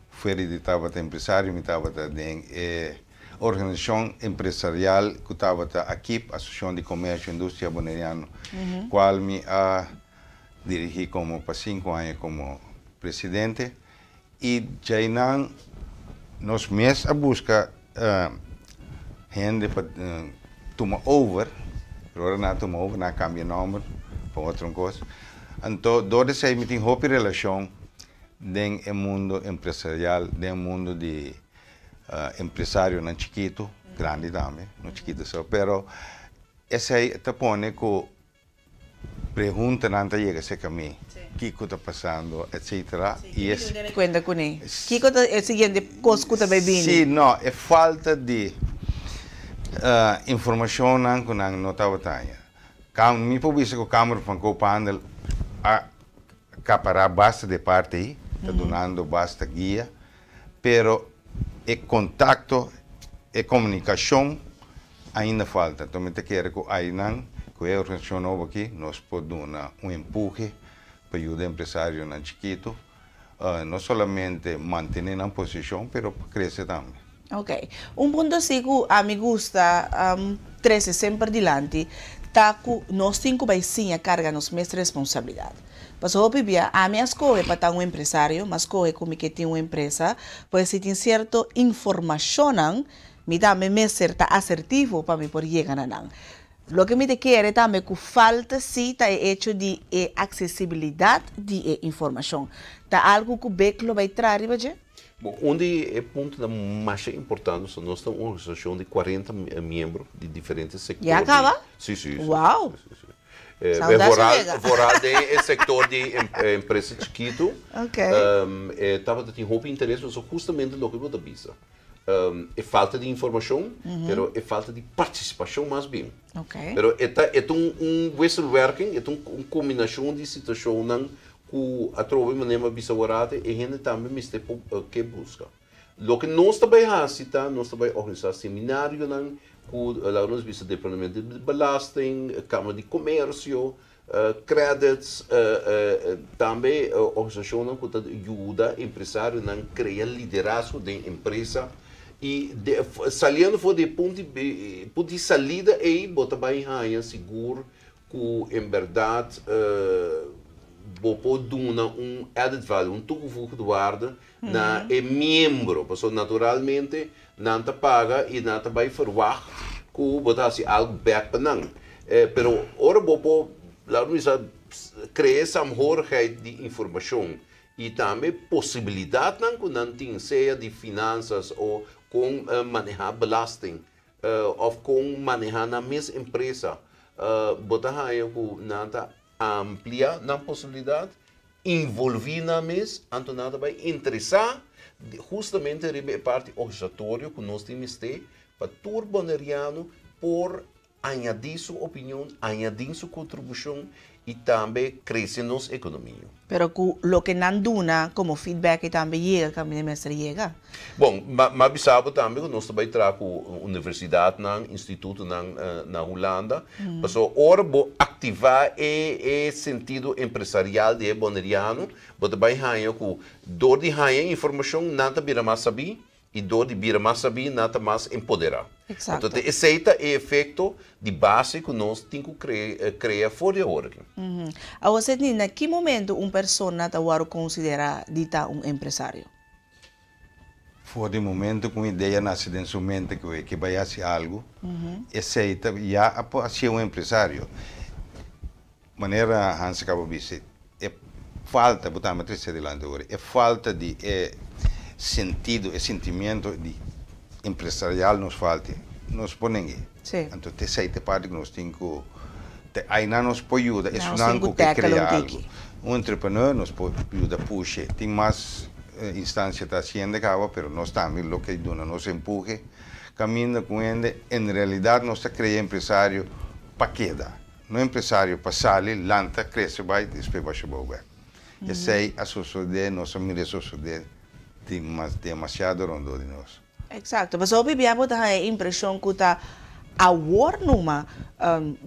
fuera di tabata empresario, mi tabata den e organisashon empresarial ku tabata AKIB, Asosiashon di Komersio e Industria Boneriano, kual mi a dirigí komo pa sinku aña komo presidente. I djainan nos mes a buska hende pa tuma over, pero ora nan a tuma over nan a kambia nòmber pa otro kos. Anto dor di esei mi tin hopi relashon den e mundo empresarial, den e mundo di empresarionan chikitu, grandi tambe, no chikitu so, pero esei ta pone ku Preguntanan ta yega serka mi, kiko ta pasando, etcetera, i es. Tene kuenta kuné. Kiko ta e siguiente kos ku ta bai bini? Sí, no, e falta di informashonnan ku nan no tabata haña. Mi por bisa ku Kamer van Koophandel a akapará basta di e parti ei, ta dunando basta guia, pero e kontakto, e komunikashon Ainda falta. Enton mi ta kere ku ainan, ku e organisashon nobo aki, nos por duna un empuhe pa yuda empresarionan chikitu, no solamente mantené nan posishon, pero pa krese tambe. Ok. Un punto si ku ami gusta trese semper dilanti ta ku nos tin ku bai siña karga nos mes responsabilidat. Pasobra hopi bia ami a skohe pa ta un empresario, mi a skohe ku mi ke tin un empresa, pues si tin sierto informashonnan Mi tambe mester ta asertivo pa mi por yega na nan. Loke mi ta kere tambe ku falta si ta e echo di e aksesibilidat di e informashon. Ta algu ku bek lo bai traha riba dje? Bon, un di e puntonan masha importante so nos ta un organisashon di 40 miembro di diferente sektor. Ya kaba? Si, si, si. Wow! Si, si. Vooral, vooral den e sektor di empresa chikitu. E tabata tin hopi interes pasobra hustamente loke bo ta bisa. E falta di informashon, pero e falta di partisipashon mas bien. Pero e ta e ta un un wisselwerking, e ta un un kombinashon di situashonnan ku atrobe manera mi a bisa aworate e hende tambe mester por ke buska. Loke nos ta bai hasi ta nos ta bai organisá seminarionan ku laga nos bisa Departamento di Belasting, Kamara di Komersio, Credits, tambe organisashonnan ku ta yuda empresarionan krea liderazgo den empresa i saliendo for di e punto di salida ei bo ta bai haña sigur ku en bèrdat bo por duna un added value, un toegevoegde waarde na e miembro, pasobra naturalmente nan ta paga i nan ta bai ferwagt ku bo ta hasi algu bèk pa nan. Pero ora bo por, laat me bisa, krea e saamhorigheid di informashon i tambe posibilidatnan ku nan tin, sea di finansas o kon manehá belasting òf kon manehá nan mes empresa, bo ta haña ku nan ta amplia nan posibilidat, involví nan mes, anto nan ta bai interesá hustamente riba e parti organisatorio ku nos tin mester pa tur boneriano por. añadí su opinion, añadí su kontribushon i tambe krese nos ekonomia. Pero ku loke nan duna komo feedback i tambe yega kaminda mester yega. Bon, m'a bisa bo tambe ku nos ta bai traha ku universidatnan, institutonan na Hulanda. Pasobra ora bo aktivá e e sentido empresarial di e boneriano, bo ta bai haña ku dor di haña informashon nan ta bira mas sabí I dor di bira mas sabí, nan ta mas empoderá. Exacto. Entonces, esei ta e efecto di base ku nos tin ku krea for di awor aki. Awor, Sidney, na ki momento un persona ta wòrdu konsiderá di ta un empresario? For di momento ku un idea nase den su mente ku e ke bai hasi algu, esei ta ya a por hasié un empresario. Manera Hans a kaba bisa, e falta, bo tambe a trese adelante ora, e falta di e sentido, e sentimiento di empresarial nos falta, nos por neng'e. Anto te esei ta e parti ku nos tin ku, te ainan nos por yuda esunnan ku ke krea algu. Un entrepreneur nos por yuda push'e. Tin mas instancia ta hasiendo kaba, pero nos tambe lo ke duna nos empuje kaminda ku hende, en realidad nos ta krea empresario pa keda. No empresario pa sali, lanta, crece bai, despues basha bou bek. Esey a sosode, nos a mira e sosode demasiado rondó di nos. Exacto, pasobra hopi bia bo ta haña e impresion cu ta awor numa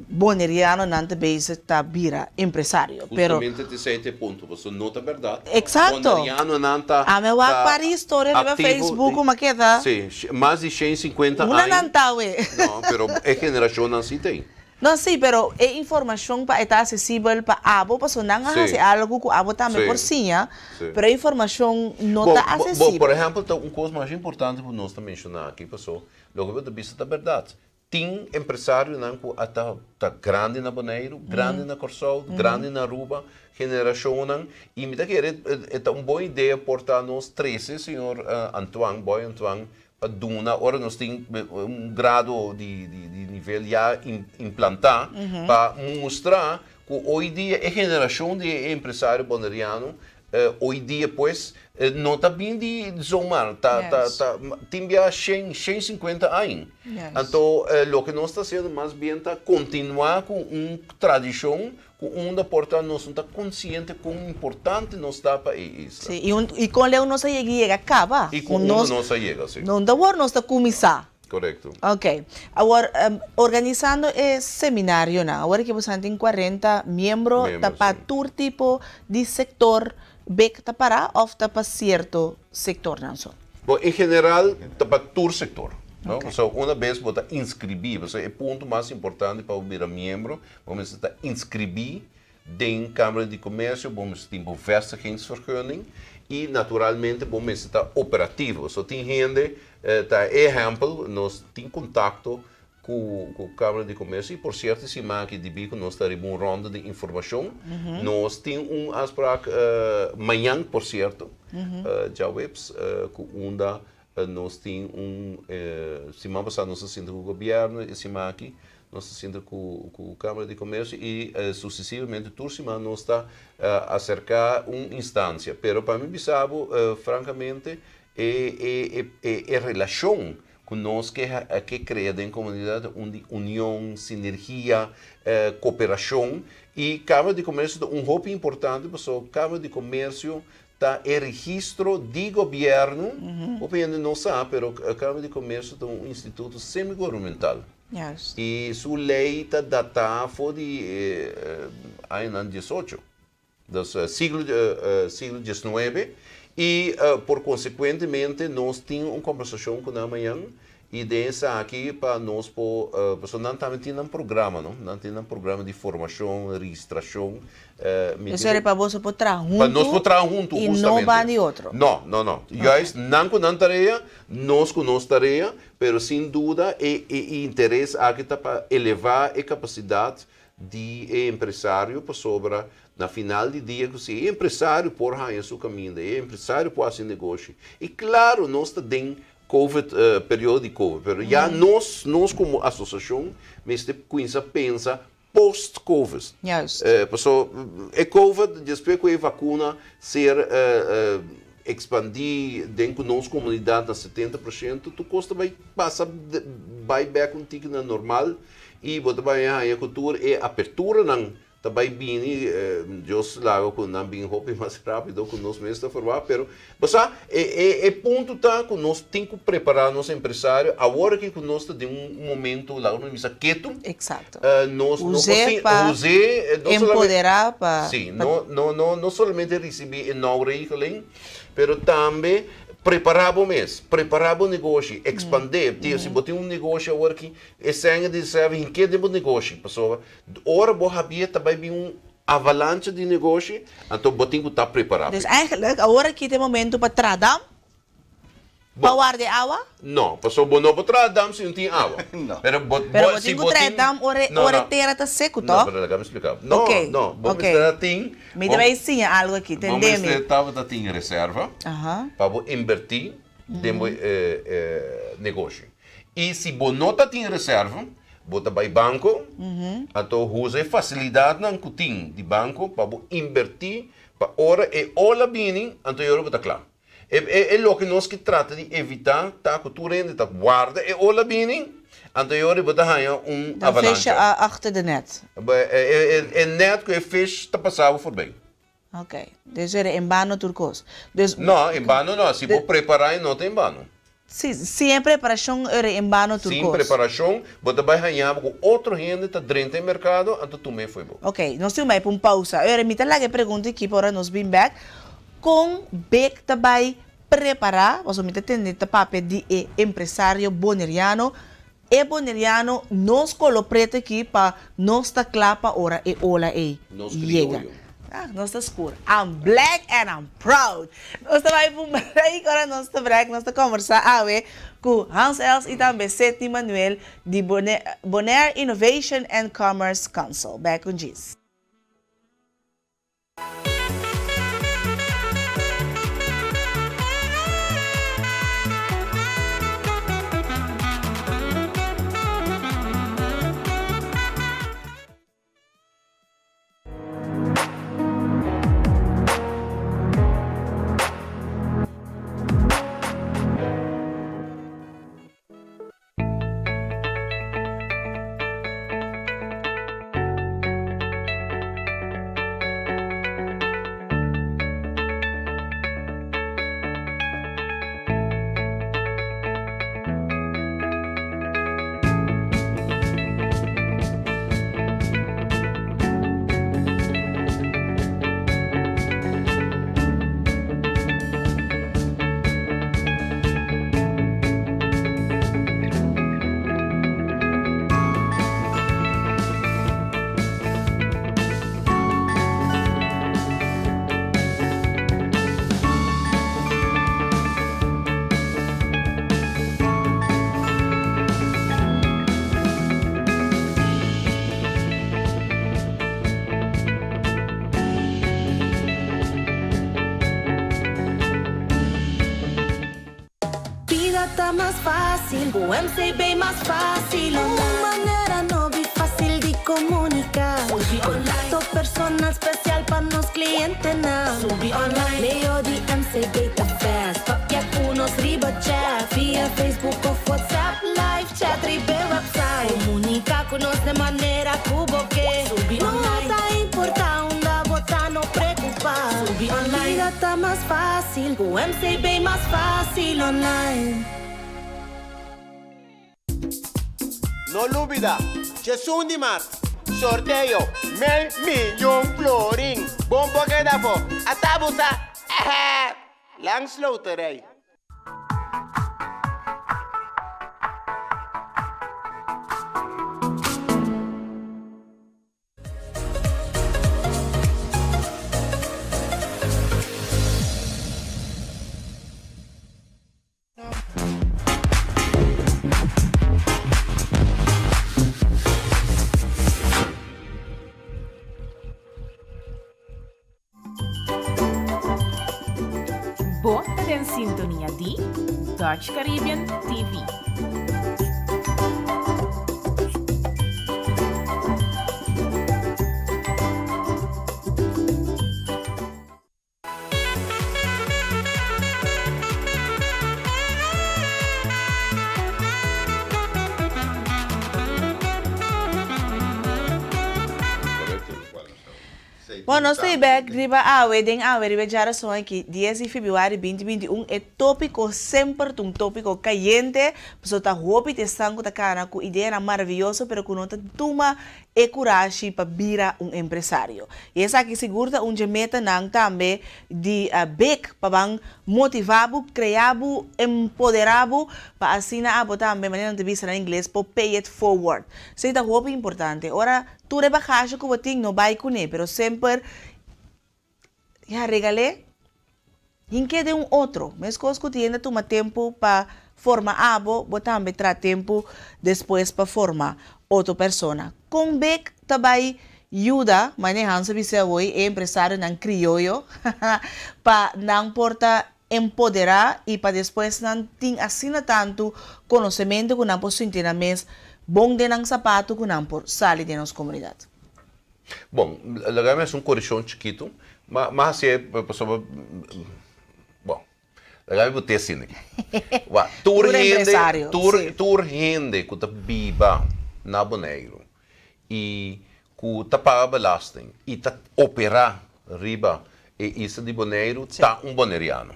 Bonerianonan ta bezig ta bira empresario, pero. Justamente ta esey ta e punto, pasobra no ta berdad. Exacto. Bonerianonan ta Ami a wak par di historia riba activo Facebook cu mi a keda. Sí, mas di 150 Una aña. nan ta awe. No, pero e generacionnan si ta ey. No, sí, pero e informashon pa e ta asesibel pa abo, pasobra nan a hasi algu ku abo tambe por siña, pero e informashon no ta asesibel. Bo, por ehèmpel, ta un kos masha importante ku nos ta menshoná aki, pasobra loke bo ta bisa ta bèrdat. Tin empresarionan ku a ta ta grandi na Boneiru, grandi na Kòrsou, grandi na Aruba, generashonnan, i mi ta kere e ta un bon idea por ta nos trese señor Antoine, Boy Antoine, Pa duna ora nos tin un grado di nivel ya implantá pa mustra ku hoy dia e generashon di e empresario boneriano hoy dia pues no ta bin di zomaar, ta ta tin bia shen, 150 aña. Anto loke nos ta hasiendo mas bien ta kontinuá ku un tradishon Ku unda por ta nos no ta konsiente kon importante nos ta pa e isla. Sí, i un, i kon leu nos a yega i yega kaba. I ku unda nos a yega, sí. No unda awor nos ta kuminsá. Korekto. Ok. Awor, organisando e seminarionan, awor aki boso tin 40 miembro, ta pa tur tipo di sektor bek ta pará òf ta pa sierto sektornan so? Bon, en general ta pa tur sektor. No? So, una bes bo ta inskribí, pasobra e punto mas importante pa bo bira miembro, Bo mester ta inskribí den Kámara di Komersio, bo mester tin bo vestigingsvergunning i naturalmente bo mester ta operativo. So tin hende ta ehèmpel, nos tin kontakto ku Kámara di Komersio i por sierto e siman aki debí ku nos ta riba un rònda di informashon, nos tin un afsprak mañan por sierto, djaweps, ku unda nos tin un siman pasá nos a sinta ku gobièrnu e siman aki Nos ta sinta ku ku Kámara di Komersio i susesivamente tur siman nos ta aserká un instansia. Pero pa mi bisa bo frankamente e e e e relashon ku nos ke ke krea den komunidat ta un di union, sinergia, koperashon i Kámara di Komersio ta un hopi importante pasobra Kámara di Komersio ta e registro di gobièrnu, hopi hende no sa pero Kámara di Komersio ta un instituto semi-gubernamental. I su lei ta datá for di añanan 18, dus siglo siglo 19, i por konsekuentemente nos tin un kombersashon ku nan mañan i den esaki pa nos por, pasobra nan tambe tin nan programa no, nan tin nan programa di formashon, registrashon, Eso era pa boso por traha huntu. Pa nos por traha huntu, justamente. I no ban di otro. No, no, no. Juist nan ku nan tarea, nos ku nos tarea, Pero sin duda e e interes aki ta pa elevá e kapasidat di e empresario pasobra na final di dia ku si e empresario por haña su kaminda, e empresario por hasi negoshi. I klaro nos ta den covid, periodo di covid, pero ya nos nos komo asosiashon mester kuminsá pensa post covid. Paso e covid despues ku e vakuna ser ekspandí den ku nos komunidat na 70%, tur kos ta bai pasa bai bek un tiki na normal. I bo ta bai haña ku tur e aperturanan ta bai bini, Dios laga ku nan bin hopi mas rápido ku nos mes ta ferwagt, pero bo sa, e e e punto ta ku nos tin ku prepará nos empresario awor aki ku nos ta den un momento, laga nos bisa ketu, Exacto. nos no por Us'é sin, pa us'é no solamente, empoderá pa, sí, pa no no no no solamente risibí e nou regeling, pero tambe prepará bo mes, prepará bo negoshi, ekspandé, si bo tin un negoshi awor aki, E sènga di reserva hink'é den bo negoshi, pasobra ora bo habié ta bai bin un avalancha di negoshi, anto bo tin ku ta prepará Dus p'e. eigenlijk awor aki ta e momento pa traha dam? Pa Bo, warda e awa? no, pasobra bo no por traha dam si no tin awa. No. Pero bo, Pero bo, bo si tin ku bo traha tin, dam ora e no, ora e no, tera ta seku, no, tòg? pero laga mi splika bo. No, Oké, no, bo oké. mester a tin, Mi bo, ta bai siña algu aki, bo tende mi. mester tabata tin reserva Aha. pa bo inbertí den bo negoshi. I si bo no ta tin reserva, bo ta bai banko, anto usa e fasilidatnan ku tin di banko pa bo inbertí pa ora e ola bini, anto e ora bo ta kla. E e loke nos ke trata di evitá ta ku tur hende ta warda e ola bini, anto e ora bo ta haña un Dan fish avalancha. achter de net. E net ku e fish ta pasa bo forbei. Ok, dus era en bano tur kos. Dus. No, en bano no, si bo prepará e no ta en bano. Si, sin e preparashon era en bano tur Sin kos. preparashon, bo ta bai haña bo ku otro hende ta drenta e merkado, anto tum'é fo'i bo. Ok, nos tin bai pa un pausa. Ora mi ta laga e pregunta aki pa ora nos bin bèk, kon bek ta bai prepará, pasobra mi ta tende ta papia di e empresario boneriano, e boneriano nos kolo pretu aki pa nos ta kla pa ora e ola ei Nos yega. krioyo. Ah, nos ta skur. I'm black and I'm proud. Nos ta bai pa un break, ora nos ta break nos ta kombersá awe ku Hans Els i tambe Sidney Manuel di Bonaire Innovation and Commerce Council. Bèk un djis. Bida ta mas fásil, ku MCB mas fásil. Un manera nobo i fásil di komuniká. Kontakto personal spesial pa nos klientenan. Medio di MCB ta fast, papia ku nos riba chat. Via Facebook òf WhatsApp, live chat riba e website. Komuniká ku nos den manera ku bo ke. No ta importá unda bo ta, no preokupá. Bida ta mas fásil, ku MCB mas fásil online. No lubida, djesun di mart, sorteo mei miyon florin. Bon por keda afo. Ata bo sa! Langs Loterij. Bo ta den sintonia di Dutch Caribbean TV. Bon, nos ta bek riba awe, den awe riba djarason aki, 10 di febrüari 2021, e tópiko semper ta un tópiko kayente, pasobra ta hopi ta esnan ku ta kana ku ideanan maravioso pero ku no ta tuma e kurashi pa bira un empresario. I esaki sigur ta un dje metanan tambe di bek pa ban motivá bo, krea bo, empoderá bo pa asina abo tambe, manera nan ta bisa na ingles, por pay it forward. Esei ta hopi importante. Ora tur e bagashi ku bo tin no bai kuné, pero semper ya regal'é hink'é den un otro. Meskos ku tin hende a tuma tempu pa forma abo, bo tambe traha tempu despues pa forma otro persona. Kon bek ta bai yuda, manera Hans a bisa awor, e empresarionan krioyo pa nan por ta empoderá i pa despues nan tin asina tantu konosementu ku nan por sinti nan mes bon den nan sapatu ku nan por sali den nos komunidat? Bon, laga mi hasi un koreshon chikitu. Ma ma hasié pasobra, bon, laga mi bot'é asina aki. Wak, tur Tur hende, empresario, tur, sí. tur hende ku ta biba na Boneiru i ku ta paga belasting i ta operá riba e isla di Boneiru ta un boneriano.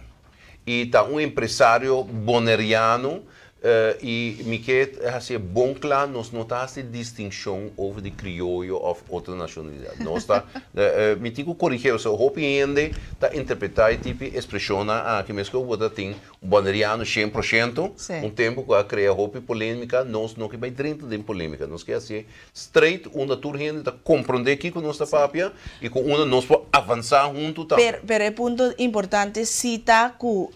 I ta un empresario boneriano i mi ke hasi e bon kla, nos no ta hasi distinshon over di krioyo òf otro nashonalidat. Nos ta, mi tin ku korigé, pasobra hopi hende ta interpretá e tipo di ekspreshonnan aki meskos ku bo ta tin Boneriano shen por shento, un tempu ku a krea hopi polémika, nos no ke bai drenta den polémika, nos ke hasié straight unda tur hende ta komprondé kiko nos ta papia i ku unda nos por avansá huntu tambe. Pero e punto importante si ta ku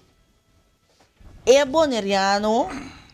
e boneriano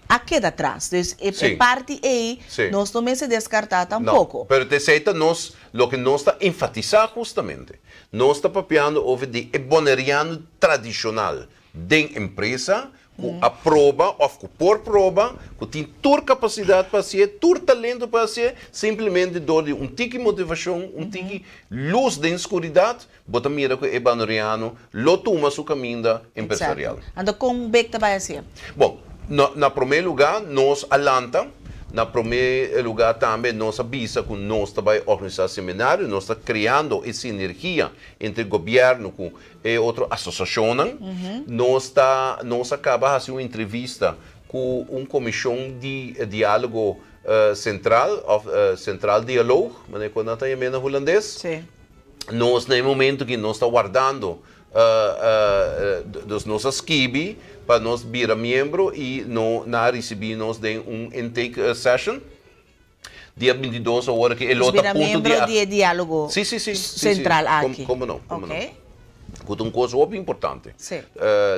a keda tras, dus e parti ei nos no mester deskartá tampoko. No, pero t'esei ta nos, loke nos ta enfatisá hustamente. Nos ta papiando over di e boneriano tradishonal, den empresa ku a proba òf ku por proba ku tin tur kapasidat pa hasié, tur talento pa hasié, simplemente dor di un tiki motivashon, un tiki lus den skuridat, bo ta mira ku e banoriano lo tuma su kaminda empresarial. Exacto. Anto kon bek ta bai hasié? Bon, na na promé lugá nos a lanta. Na promé lugá tambe nos a bisa ku nos ta bai organisá seminario, nos ta kreando e sinergia entre gobièrnu ku E otro asosiashonnan. Nos ta nos a kaba hasi un entrevista ku un komishon di diálogo sentral òf Centraal Dialoog, manera ku nan ta yam'é na hulandes. Nos na e momento aki nos ta wardando, dus nos a skibi pa nos bira miembro i no nan a risibí nos den un intake session. Dia 22 awor aki e lo ta punto di. Bira miembro di e dialogo Si, si, si. Central aki. Como no, como no. Cu ta un cos hopi importante.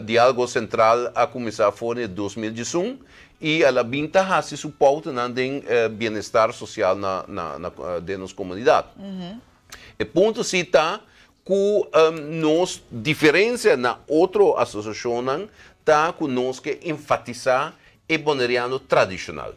Dialogo Central a cuminsa for di 2011 y a la bin ta haci su pautanan den bienestar social na, na, na, den nos comunidad. E punto si ta cu nos diferencia na otro asociacionnan ta cu nos ke enfatisa e Boneriano tradicional.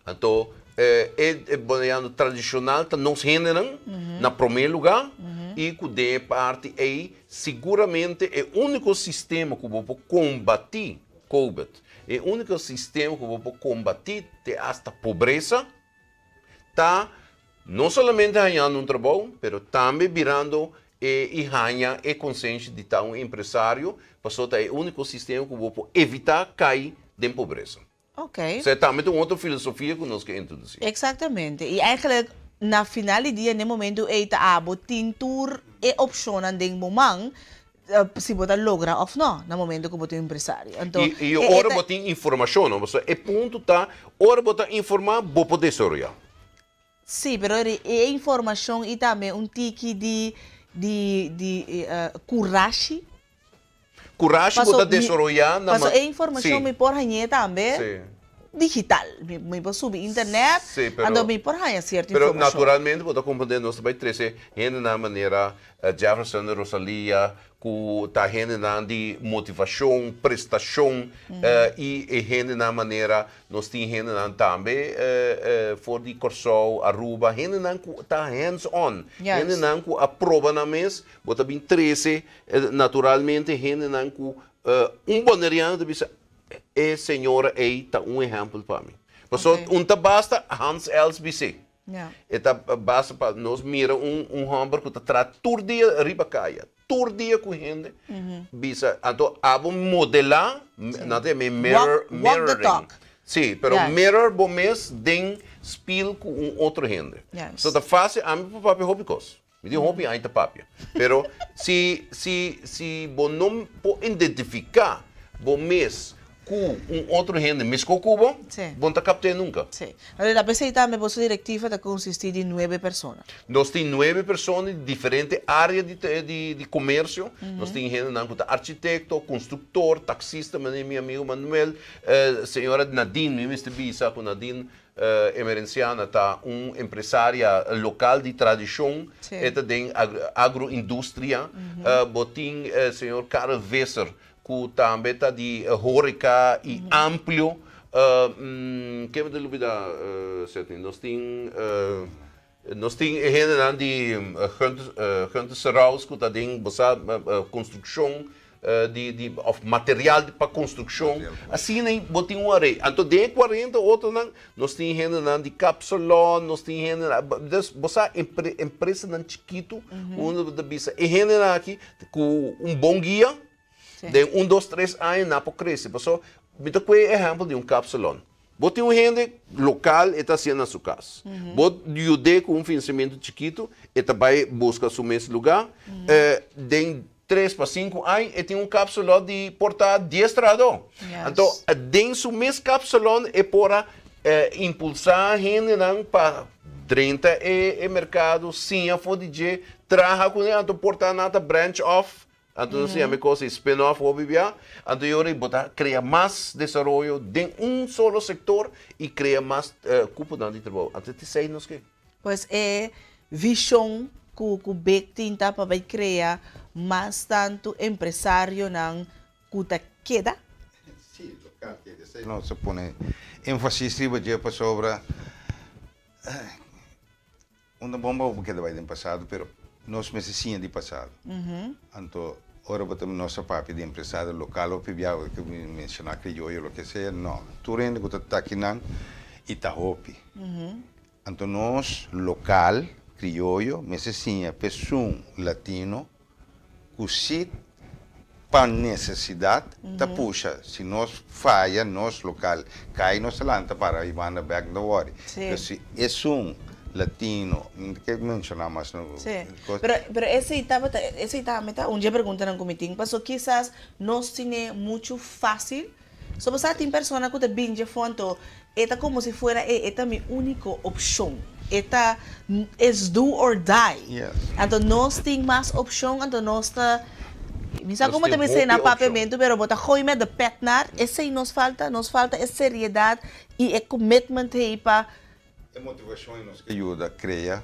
Anto e boneriano tradishonal ta nos hendenan na promé lugá i ku den e parti ei siguramente e úniko sistema ku bo por kombatí covid, e úniko sistema ku bo por kombatí te asta pobresa ta no solamente hañando un trabou pero tambe birando e i haña e konsenshi di ta un empresario pasobra ta e úniko sistema ku bo por evitá kai den pobresa. Esei tambe ta un otro filosofia ku nos ke introdusí. Exactamente. I eigenlijk na final di dia, n'e momento ei ta abo tin tur e opshonnan den bo man si bo ta logra òf no na momento ku bo ta un empresario. Anto, I i ora bo tin informashon, no? Pasobra e punto ta ora bo ta informá bo por desaroyá. Sí, pero e informashon i tambe un tiki di di di kurashi. Kurashi bo ta desaroyá na. Paso e informashon mi por hañ'é tambe digital. Mi por subi internet, anto mi por haña sierto informashon. Pero naturalmente bo ta komprendé nos ta bai trese hendenan manera Jefferson Rosalia ku ta hendenan di motivashon, prestashon i e hendenan manera Nos tin hendenan tambe for di Kòrsou, Aruba, hendenan ku ta hands on, hendenan ku a proba nan mes, bo ta bin trese naturalmente hendenan ku un boneriano ta bisa e señora ei ta un ehèmpel pa mi. Pasobra un ta basta Hans Els bis'é. E ta basta pa nos mira un un hòmber ku ta traha tur dia riba kaya, tur dia ku hende, bisa, anto abo modelá, nan ta yama e mirror, Walk the mirroring. talk. Sí, pero mirror bo mes den spiel ku un otro hende. So ta fásil, ami por papia hopi kos. Mi tin hopi aña ta papia. Pero si si si bo no por identifiká bo mes ku un otro hende meskó ku bo, bo no ta kapt'é nunka. Sí. Anto p'esei tambe boso direktiva ta konsistí di nuebe persona. Nos tin nuebe persona di diferente área di di di komersio. Nos tin hendenan ku ta architekto, konstruktor, taksista, manera mi amigu Manuel, señora Nadine, mi mester bisa ku Nadine Emerenciana ta un empresaria lokal di tradishon, e ta den agroindustria. Bo tin señor Karel Visser ku tambe ta di horeka i amplio. Ke mi ta lubida Sidney? Nos tin nos tin e hendenan di Gunter Seraus ku ta den bo sa konstrukshon di di of material pa konstrukshon. Asina bo tin un arei. Anto den e kuarenta otronan nos tin hendenan di kapsalon, nos tin hendenan, dus bo sa empresanan chikitu unda bo ta bisa e hendenan aki ku un bon guia den un dos tres aña nan por krese. Pasobra mi ta kohe e ehèmpel di un kapsalon. Bo tin un hende lokal e ta hasié na su kas. Bo yud'é ku un finansiamentu chikitu e ta bai buska su mes lugá. Den tres pa sinku aña e tin un kapsalon di por ta dies trahadó. Anto den su mes kapsalon e por a impulsá hendenan pa drenta e merkado, siña for di dje, traha kuné, anto por ta nan ta branch off, anto nan siña mi kos di spin off hopi bia, anto e ora ei bo ta krea mas desaroyo den un solo sektor i krea mas kuponan di trabou. Anto esei nos ke. Pues e vishon ku ku bek tin ta pa bai krea mas tantu empresarionan ku ta keda. Sí, lokal keda. Esei nos a pone énfasis riba dje pasobra un ta bon pa bo keda bai den pasado pero nos mester siña di pasado. Anto ora bo ta nos a papia di empresario lokal hopi bia bo ke menshoná krioyo loke sea, no. Tur hende ku ta takinan i ta hopi. Anto nos lokal, krioyo, mester siña p'esun latino ku si pa nesesidat ta pusha. Si nos faya, nos lokal kai, nos ta lanta para i banda bèk, no ta wòri. Pero si esun latino, mi no ta ke menshoná mas no Sí, pero pero esei tabata esei tambe ta un dje preguntanan ku mi tin, paso kisas nos tine muchu fásil. So bo sa tin persona ku ta bin dje for anto e ta komo si fuera e e ta mi úniko opshon. E ta it's do or die. Anto nos tin mas opshon anto nos ta mi sa komo ta bisa na papiamentu pero bo ta gooi met de pet naar esei nos falta nos falta e seriedat i e commitment hei pa E motivashon i nos ke yuda krea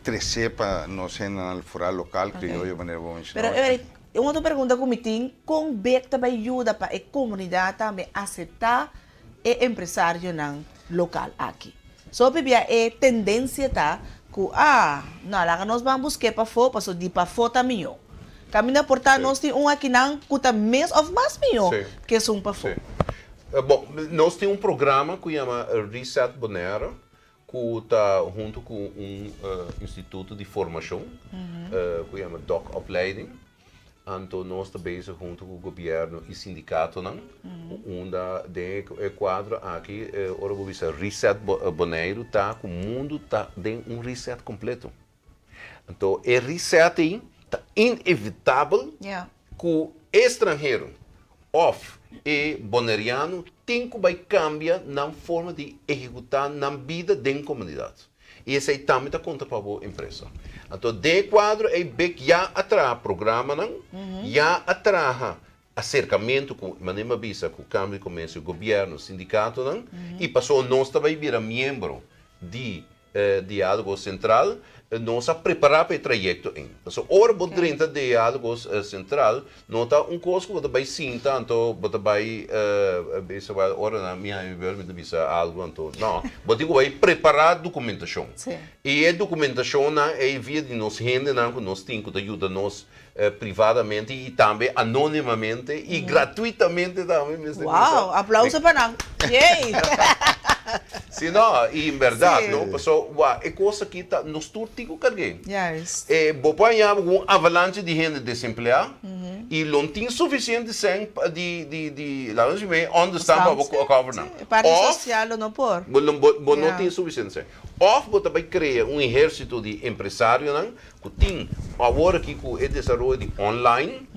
tresé pa nos hendenan foral lokal krioyo manera bo menshoná. Pero Eric, un otro pregunta ku mi tin, kon bek ta bai yuda pa e komunidat tambe aseptá e empresarionan lokal aki? So hopi bia e tendensia ta ku ah, no, laga nos ban busk'é pafó paso di pafó ta mihó. Kaminda por ta nos tin un akinan ku ta mes òf mas mihó ke esun pafó. Bon, nos tin un programa ku yama Reset Bonaire ku ta huntu ku un instituto di formashon ku yama Doc Opleiding. Anto nos ta bezig huntu ku gobièrnu i sindikatonan unda den e kuadro aki ora bo bisa Reset Boneiru ta ku mundu ta den un reset kompleto. Anto e reset ei ta inevitabel ku e stranhero òf e boneriano tin ku bai kambia nan forma di ehekutá nan bida den komunidat. I esei tambe ta konta pa bo empresa. Anto den e kuadro ei bek ya a traha programanan, ya a traha aserkamentu ku manera mi a bisa ku Kamber di Komersio, gobièrnu, sindikatonan i pasobra nos ta bai bira miembro di Diálogo Sentral, nos a prepará pa e trayekto ei. Pasobra ora bo drenta Diálogo Sentral, no ta un kos ku bo ta bai sinta anto bo ta bai bisa wèl ora nan mi haña mi bèl mi ta bisa algu anto no. Bo tin ku bai prepará dokumentashon. I e dokumentashonnan ei via di nos hendenan ku nos tin ku ta yuda nos privadamente i tambe anónimamente i gratuitamente tambe mester bisa. Wow, aplauso pa nan. Yey! Si no, i en bèrdat, no, paso wak, e kos aki ta, nos tur tin ku karg'é. E bo por haña bo ku un avalanche di hende desempleá i lo no tin sufisiente sèn di, di, di, laga nos bisa, onderstand pa bo cover nan. E parti sosial lo no por. Bo no, bo no tin sufisiente sèn. Òf bo ta bai krea un ehérsito di empresarionan ku tin awor aki ku e desaroyo di online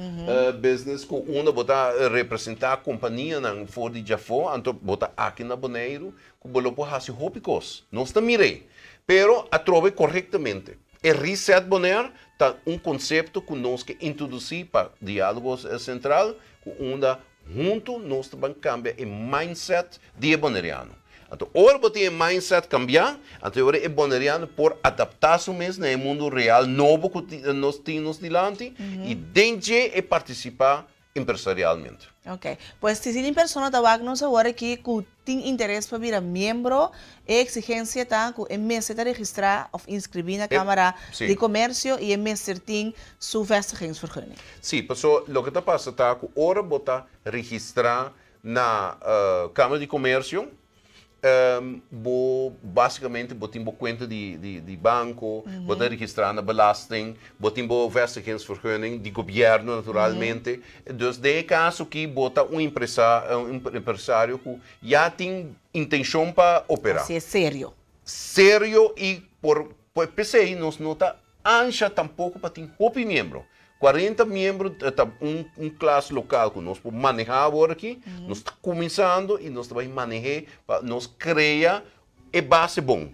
business ku unda bo ta representá kompanianan for di djafó, anto bo ta aki na Boneiru ku bo lo por hasi hopi kos. Nos ta mir'é, pero atrobe korektamente. E Reset Bonaire ta un konsepto ku nos ke introdusí pa Diálogo Sentral ku unda huntu nos ta ban kambia e mindset di e boneriano. Anto ora bo tin e mindset kambiá, anto e ora e boneriano por adaptá su mes na e mundu real nobo ku nos tin nos dilanti i den dje e partisipá empresarialmente. Ok. Pues si tin persona ta wak nos awor aki ku tin interes pa bira miembro, e eksigensia ta ku e mester ta registrá òf inskribí na Kámara di Komersio i e mester tin su vestigingsvergunning. Sí, paso loke ta pasa ta ku ora bo ta registrá na Kámara di Komersio, bo básikamente bo tin bo kuenta di banko, bo ta registrá na belasting, bo tin bo vestigingsvergunning di gobièrnu naturalmente. Dus den e kaso aki bo ta un empresario ku ya tin intenshon pa operá. Así es serio. Serio i por p'esei nos no ta ansha tampoko pa tin hopi miembro. 40 miembro ta un un klas lokal ku nos por manehá awor aki. Nos ta kuminsando i nos ta bai maneh'é pa nos krea e base bon.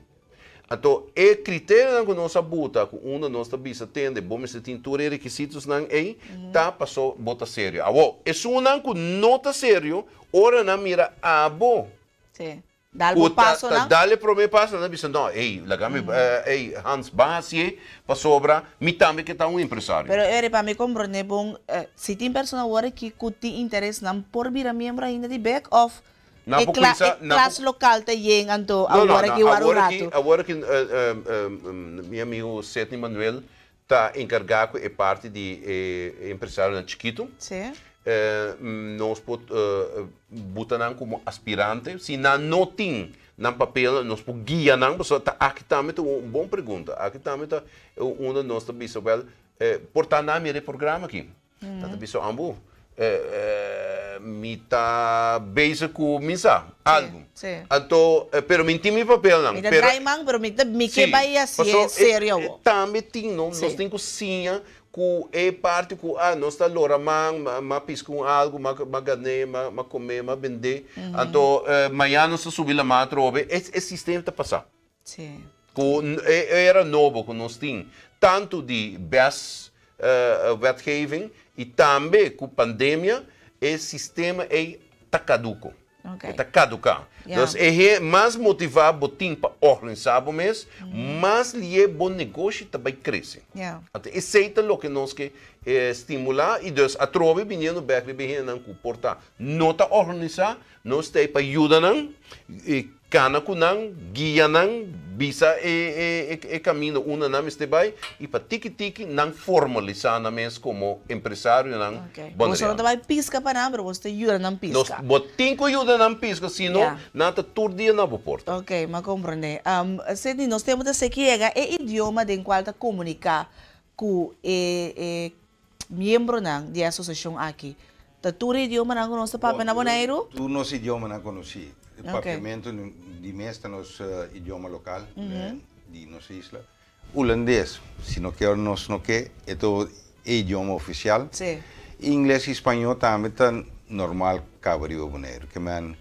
Anto e kriterionan ku nos a buta ku unda nos ta bisa tende bo mester tin tur e rekisitosnan ei ta paso bo ta serio. Awor esunnan ku no ta serio ora nan mira abo Dal bo pasonan. Ta dal e prome paso, nan ta bisa, no, ey, laga mi, ey, Hans, ban hacié, pasobra mi tambe ke ta un empresario. Pero Eri, pa mi comprende bon, si tin persona awor aki cu tin interes, nan por bira miembro ainda di bek of e klas local ta yen anto awor aki wak un rato? No, no, awor aki mi amigo Sidney Manuel ta encarga cu e parti di e empresarionan chikito. Nos por buta nan como aspirante. Si nan no tin nan papel, nos por guia nan, pasobra ta aki tambe ta un bon pregunta. Aki tambe ta unda nos ta bisa, wel, por ta nan mira e programa aki. Nan ta bisa, ambu, mi ta bezig ku mi sa algu. Anto, pero mi tin mi papelnan. Mi ta draai man, pero mi ta, mi ke bai hasié serio awor. Tambe tin, no, nos tin ku siña ku e parti ku ah nos ta lora man, m'a piska un algu, m'a gané, m'a komé, m'a bendé. Anto mañana nos ta subi lamá atrobe. E sistema ta pasá. Ku e era nobo ku nos tin tantu di bes wetgeving i tambe ku pandemia e sistema ei ta kaduko. E ta kaduká. Dus e he mas motivá bo tin pa organisá bo mes, mas lié bo negoshi ta bai krese. Anto esei ta loke nos ke stimulá i dus atrobe biniendo bèk riba e hendenan ku por ta no ta organisá, nos ta ei pa yuda nan i Kana ku nan, guia nan, bisa e e kaminda unda nan mester bai i pa tiki tiki nan formalisá nan mes komo empresarionan Oké. Boso no ta bai piska pa nan, pero boso ta yuda nan piska. Nos, bo tin ku yuda nan piska, si no, nan ta tur dia na bo porta. Oké, m'a komprendé. Sidney, nos tempu ta seki yega e idioma den kual ta komuniká ku e e miembronan di e asosiashon aki. Ta tur e idiomanan ku nos ta papia na Boneiru? Tur nos idiomanan konosí. Papiamentu di mes ta nos idioma lokal di nos isla. Hulandes, si no ke òf nos no ke, e ta e idioma ofisial. Ingles i spañó tambe ta normal kaba riba Boneiru. Ke men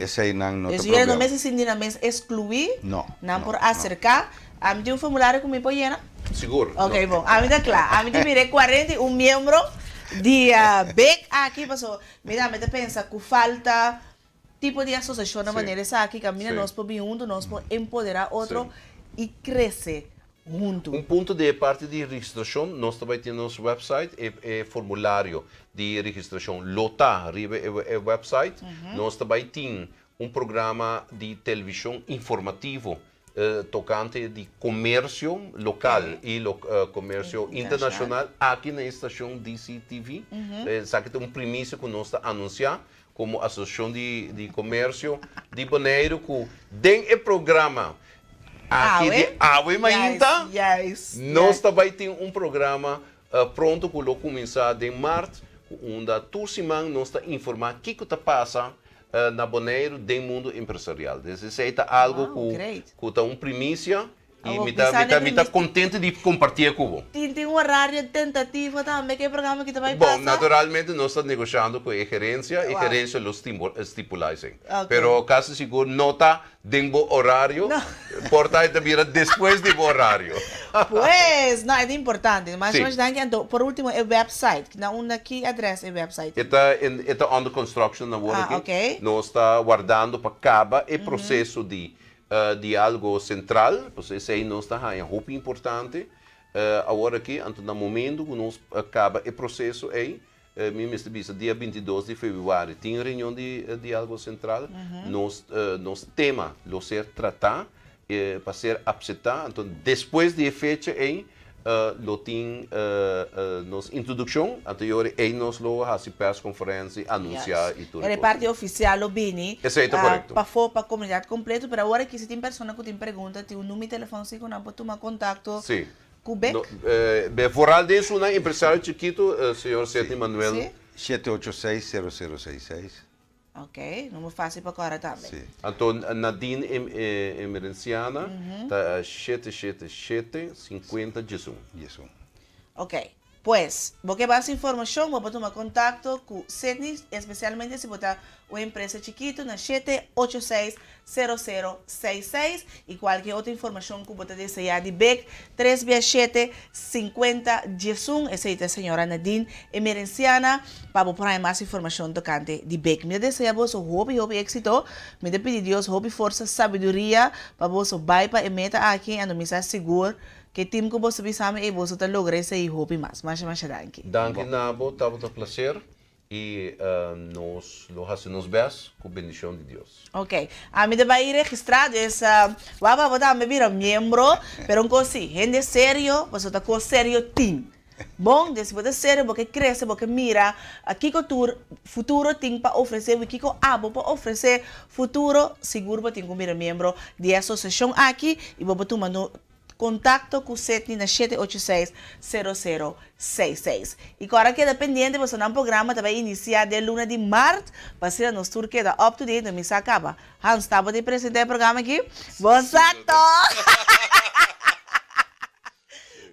eseinan no ta problema. Esei no mester sinti nan mes eskluí, nan por aserká. Ami tin un formulario ku mi por yena? Sigur. Ok, bon. Ami ta kla. Ami ta mira e 41 miembro di bek aki paso mi tambe ta pensa ku falta tipo di asosiashon na manera esaki kaminda nos por bin huntu, nos por empoderá otro i krese huntu. Un punto di e parti di registrashon, nos ta bai tin nos website, e formulario di registrashon lo ta riba e website. Nos ta bai tin un programa di televishon informativo. Tokante di komersio lokal i komersio internashonal aki na e stashon DCTV. Esaki ta un primisia ku nos ta anunsiá komo Asosiashon di Komersio di Boneiru ku den e programa aki di awe mainta nos ta bai tin un programa pronto ku lo kuminsá den mart ku unda tur siman nos ta informá kiko ta pasa Na Boneiru den mundu empresarial. Des esei ta algo ku ku ta un primisia i mi ta mi ta mi ta kontento di kompartié ku bo. Tin tin un horario tentativo tambe ku e programa aki ta bai pasa? Bon, naturalmente nos ta negoshando ku e gerensia, e gerensia lo stipulá esei. Pero kasi sigur no ta Den bo horario, por ta e ta bira despues di bo horario. Pues, no, e ta importante. Masha masha danki. Anto, por ultimo, e website. Na unda, ki adres e website tin? E ta, e ta under construction awor aki. Ah, ok. Nos ta wardando pa caba e proceso di dialogo central, pasobra esey nos ta haña hopi importante awor aki. Anto, na momento cu nos caba e proceso ey, Mi mester bisa dia 22 di februari tin reunion di Dialogo Central. Nos nos tema lo ser tratá pa ser apseptá. Anto despues di e fecha ei lo tin nos introdukshon. Anto yori ei nos lo hasi persconferentie, anunsiá i tur e E parti ofisial lo bini Esei ta korekto. pafó pa komunidat kompleto. Pero awor aki si tin persona ku tin pregunta tin un numero di telefòn si ku nan por tuma kontakto. Sí. Ku bek? Be vooral den su nan empresario chikitu, señor Sidney Manuel. Sí. 786-0066. Ok, number fácil pa kòrda tambe. Sí. Anto Nadine Emerenciana ta 777 50 11. 11. Ok, pues, bo ke mas informashon bo por tuma kontakto ku Sidney, espesialmente si bo ta un empresa chikitu na 786 0066 y cualkier otro informacion cu bo ta desea di bek tres bia shete 50 diesun esey ta señora Nadine Emerenciana pa bo por haña mas informacion tocante di bek. Mi ta desea boso hopi hopi exito mi ta pidi Dios hopi forsa sabiduria pa boso bay pa e meta aki ando mi sa sigur ke team cu boso bisa mi ey boso ta logra esey hopi mas. Masha masha danki. Danki na bo tabata placer. I nos lo hasi nos bes ku bendishon di Dios. Ok. Ami ta bai registrá, dus wak pa bo tambe bira miembro. Pero un kos si, hende serio, pasobra ta kos serio tin. Bon, dus si bo ta serio, bo ke krese, bo ke mira kiko tur futuro tin pa ofresé bo i kiko abo por ofresé futuro, sigur bo tin ku bira miembro di e asosiashon aki i bo por tuma Contacto cu Sidney na 786 0066. Y cu ora keda pendiente pasobra nan programa ta bay inicia den luna di maart pa asina nos tur keda up to date no mi sa caba. Hans ta bo ta presenta e programa aki? Bo sa toch!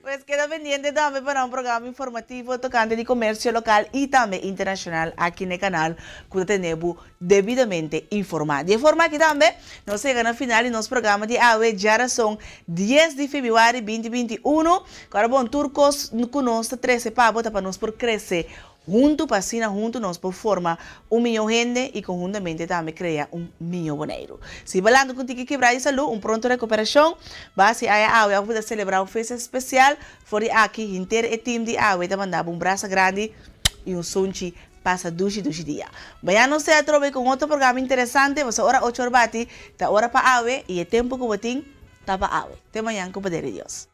Pues keda pendiente tambe pa nan programa informativo tocante di comercio local y tambe internacional aki na e canal cu ta tene bo debidamente informá. Di e forma aki tambe nos a yega na final di nos programa di awe djarason dies di febrüari binti 21. Ku ora bon tur kos ku nos ta trese pa bo ta pa nos por krese huntu pa asina huntu nos por forma un mihó hende i konhuntamente tambe krea un mihó Boneiru. Si bo lanta ku un tiki kibrá di salú, un pronto rekuperashon. Basi aya awe òf bo ta selebrá un festa spesial, for di aki henter e tim di awe ta manda bo un brasa grandi i un sunchi Pasa dushi dushi dia. Mañana nos ta atrobe cu un otro programa interesante, pasobra ora ocho or bati ta ora pa awe y e tempo cu bo tin ta pa awe. Te mañan cu poder di Dios.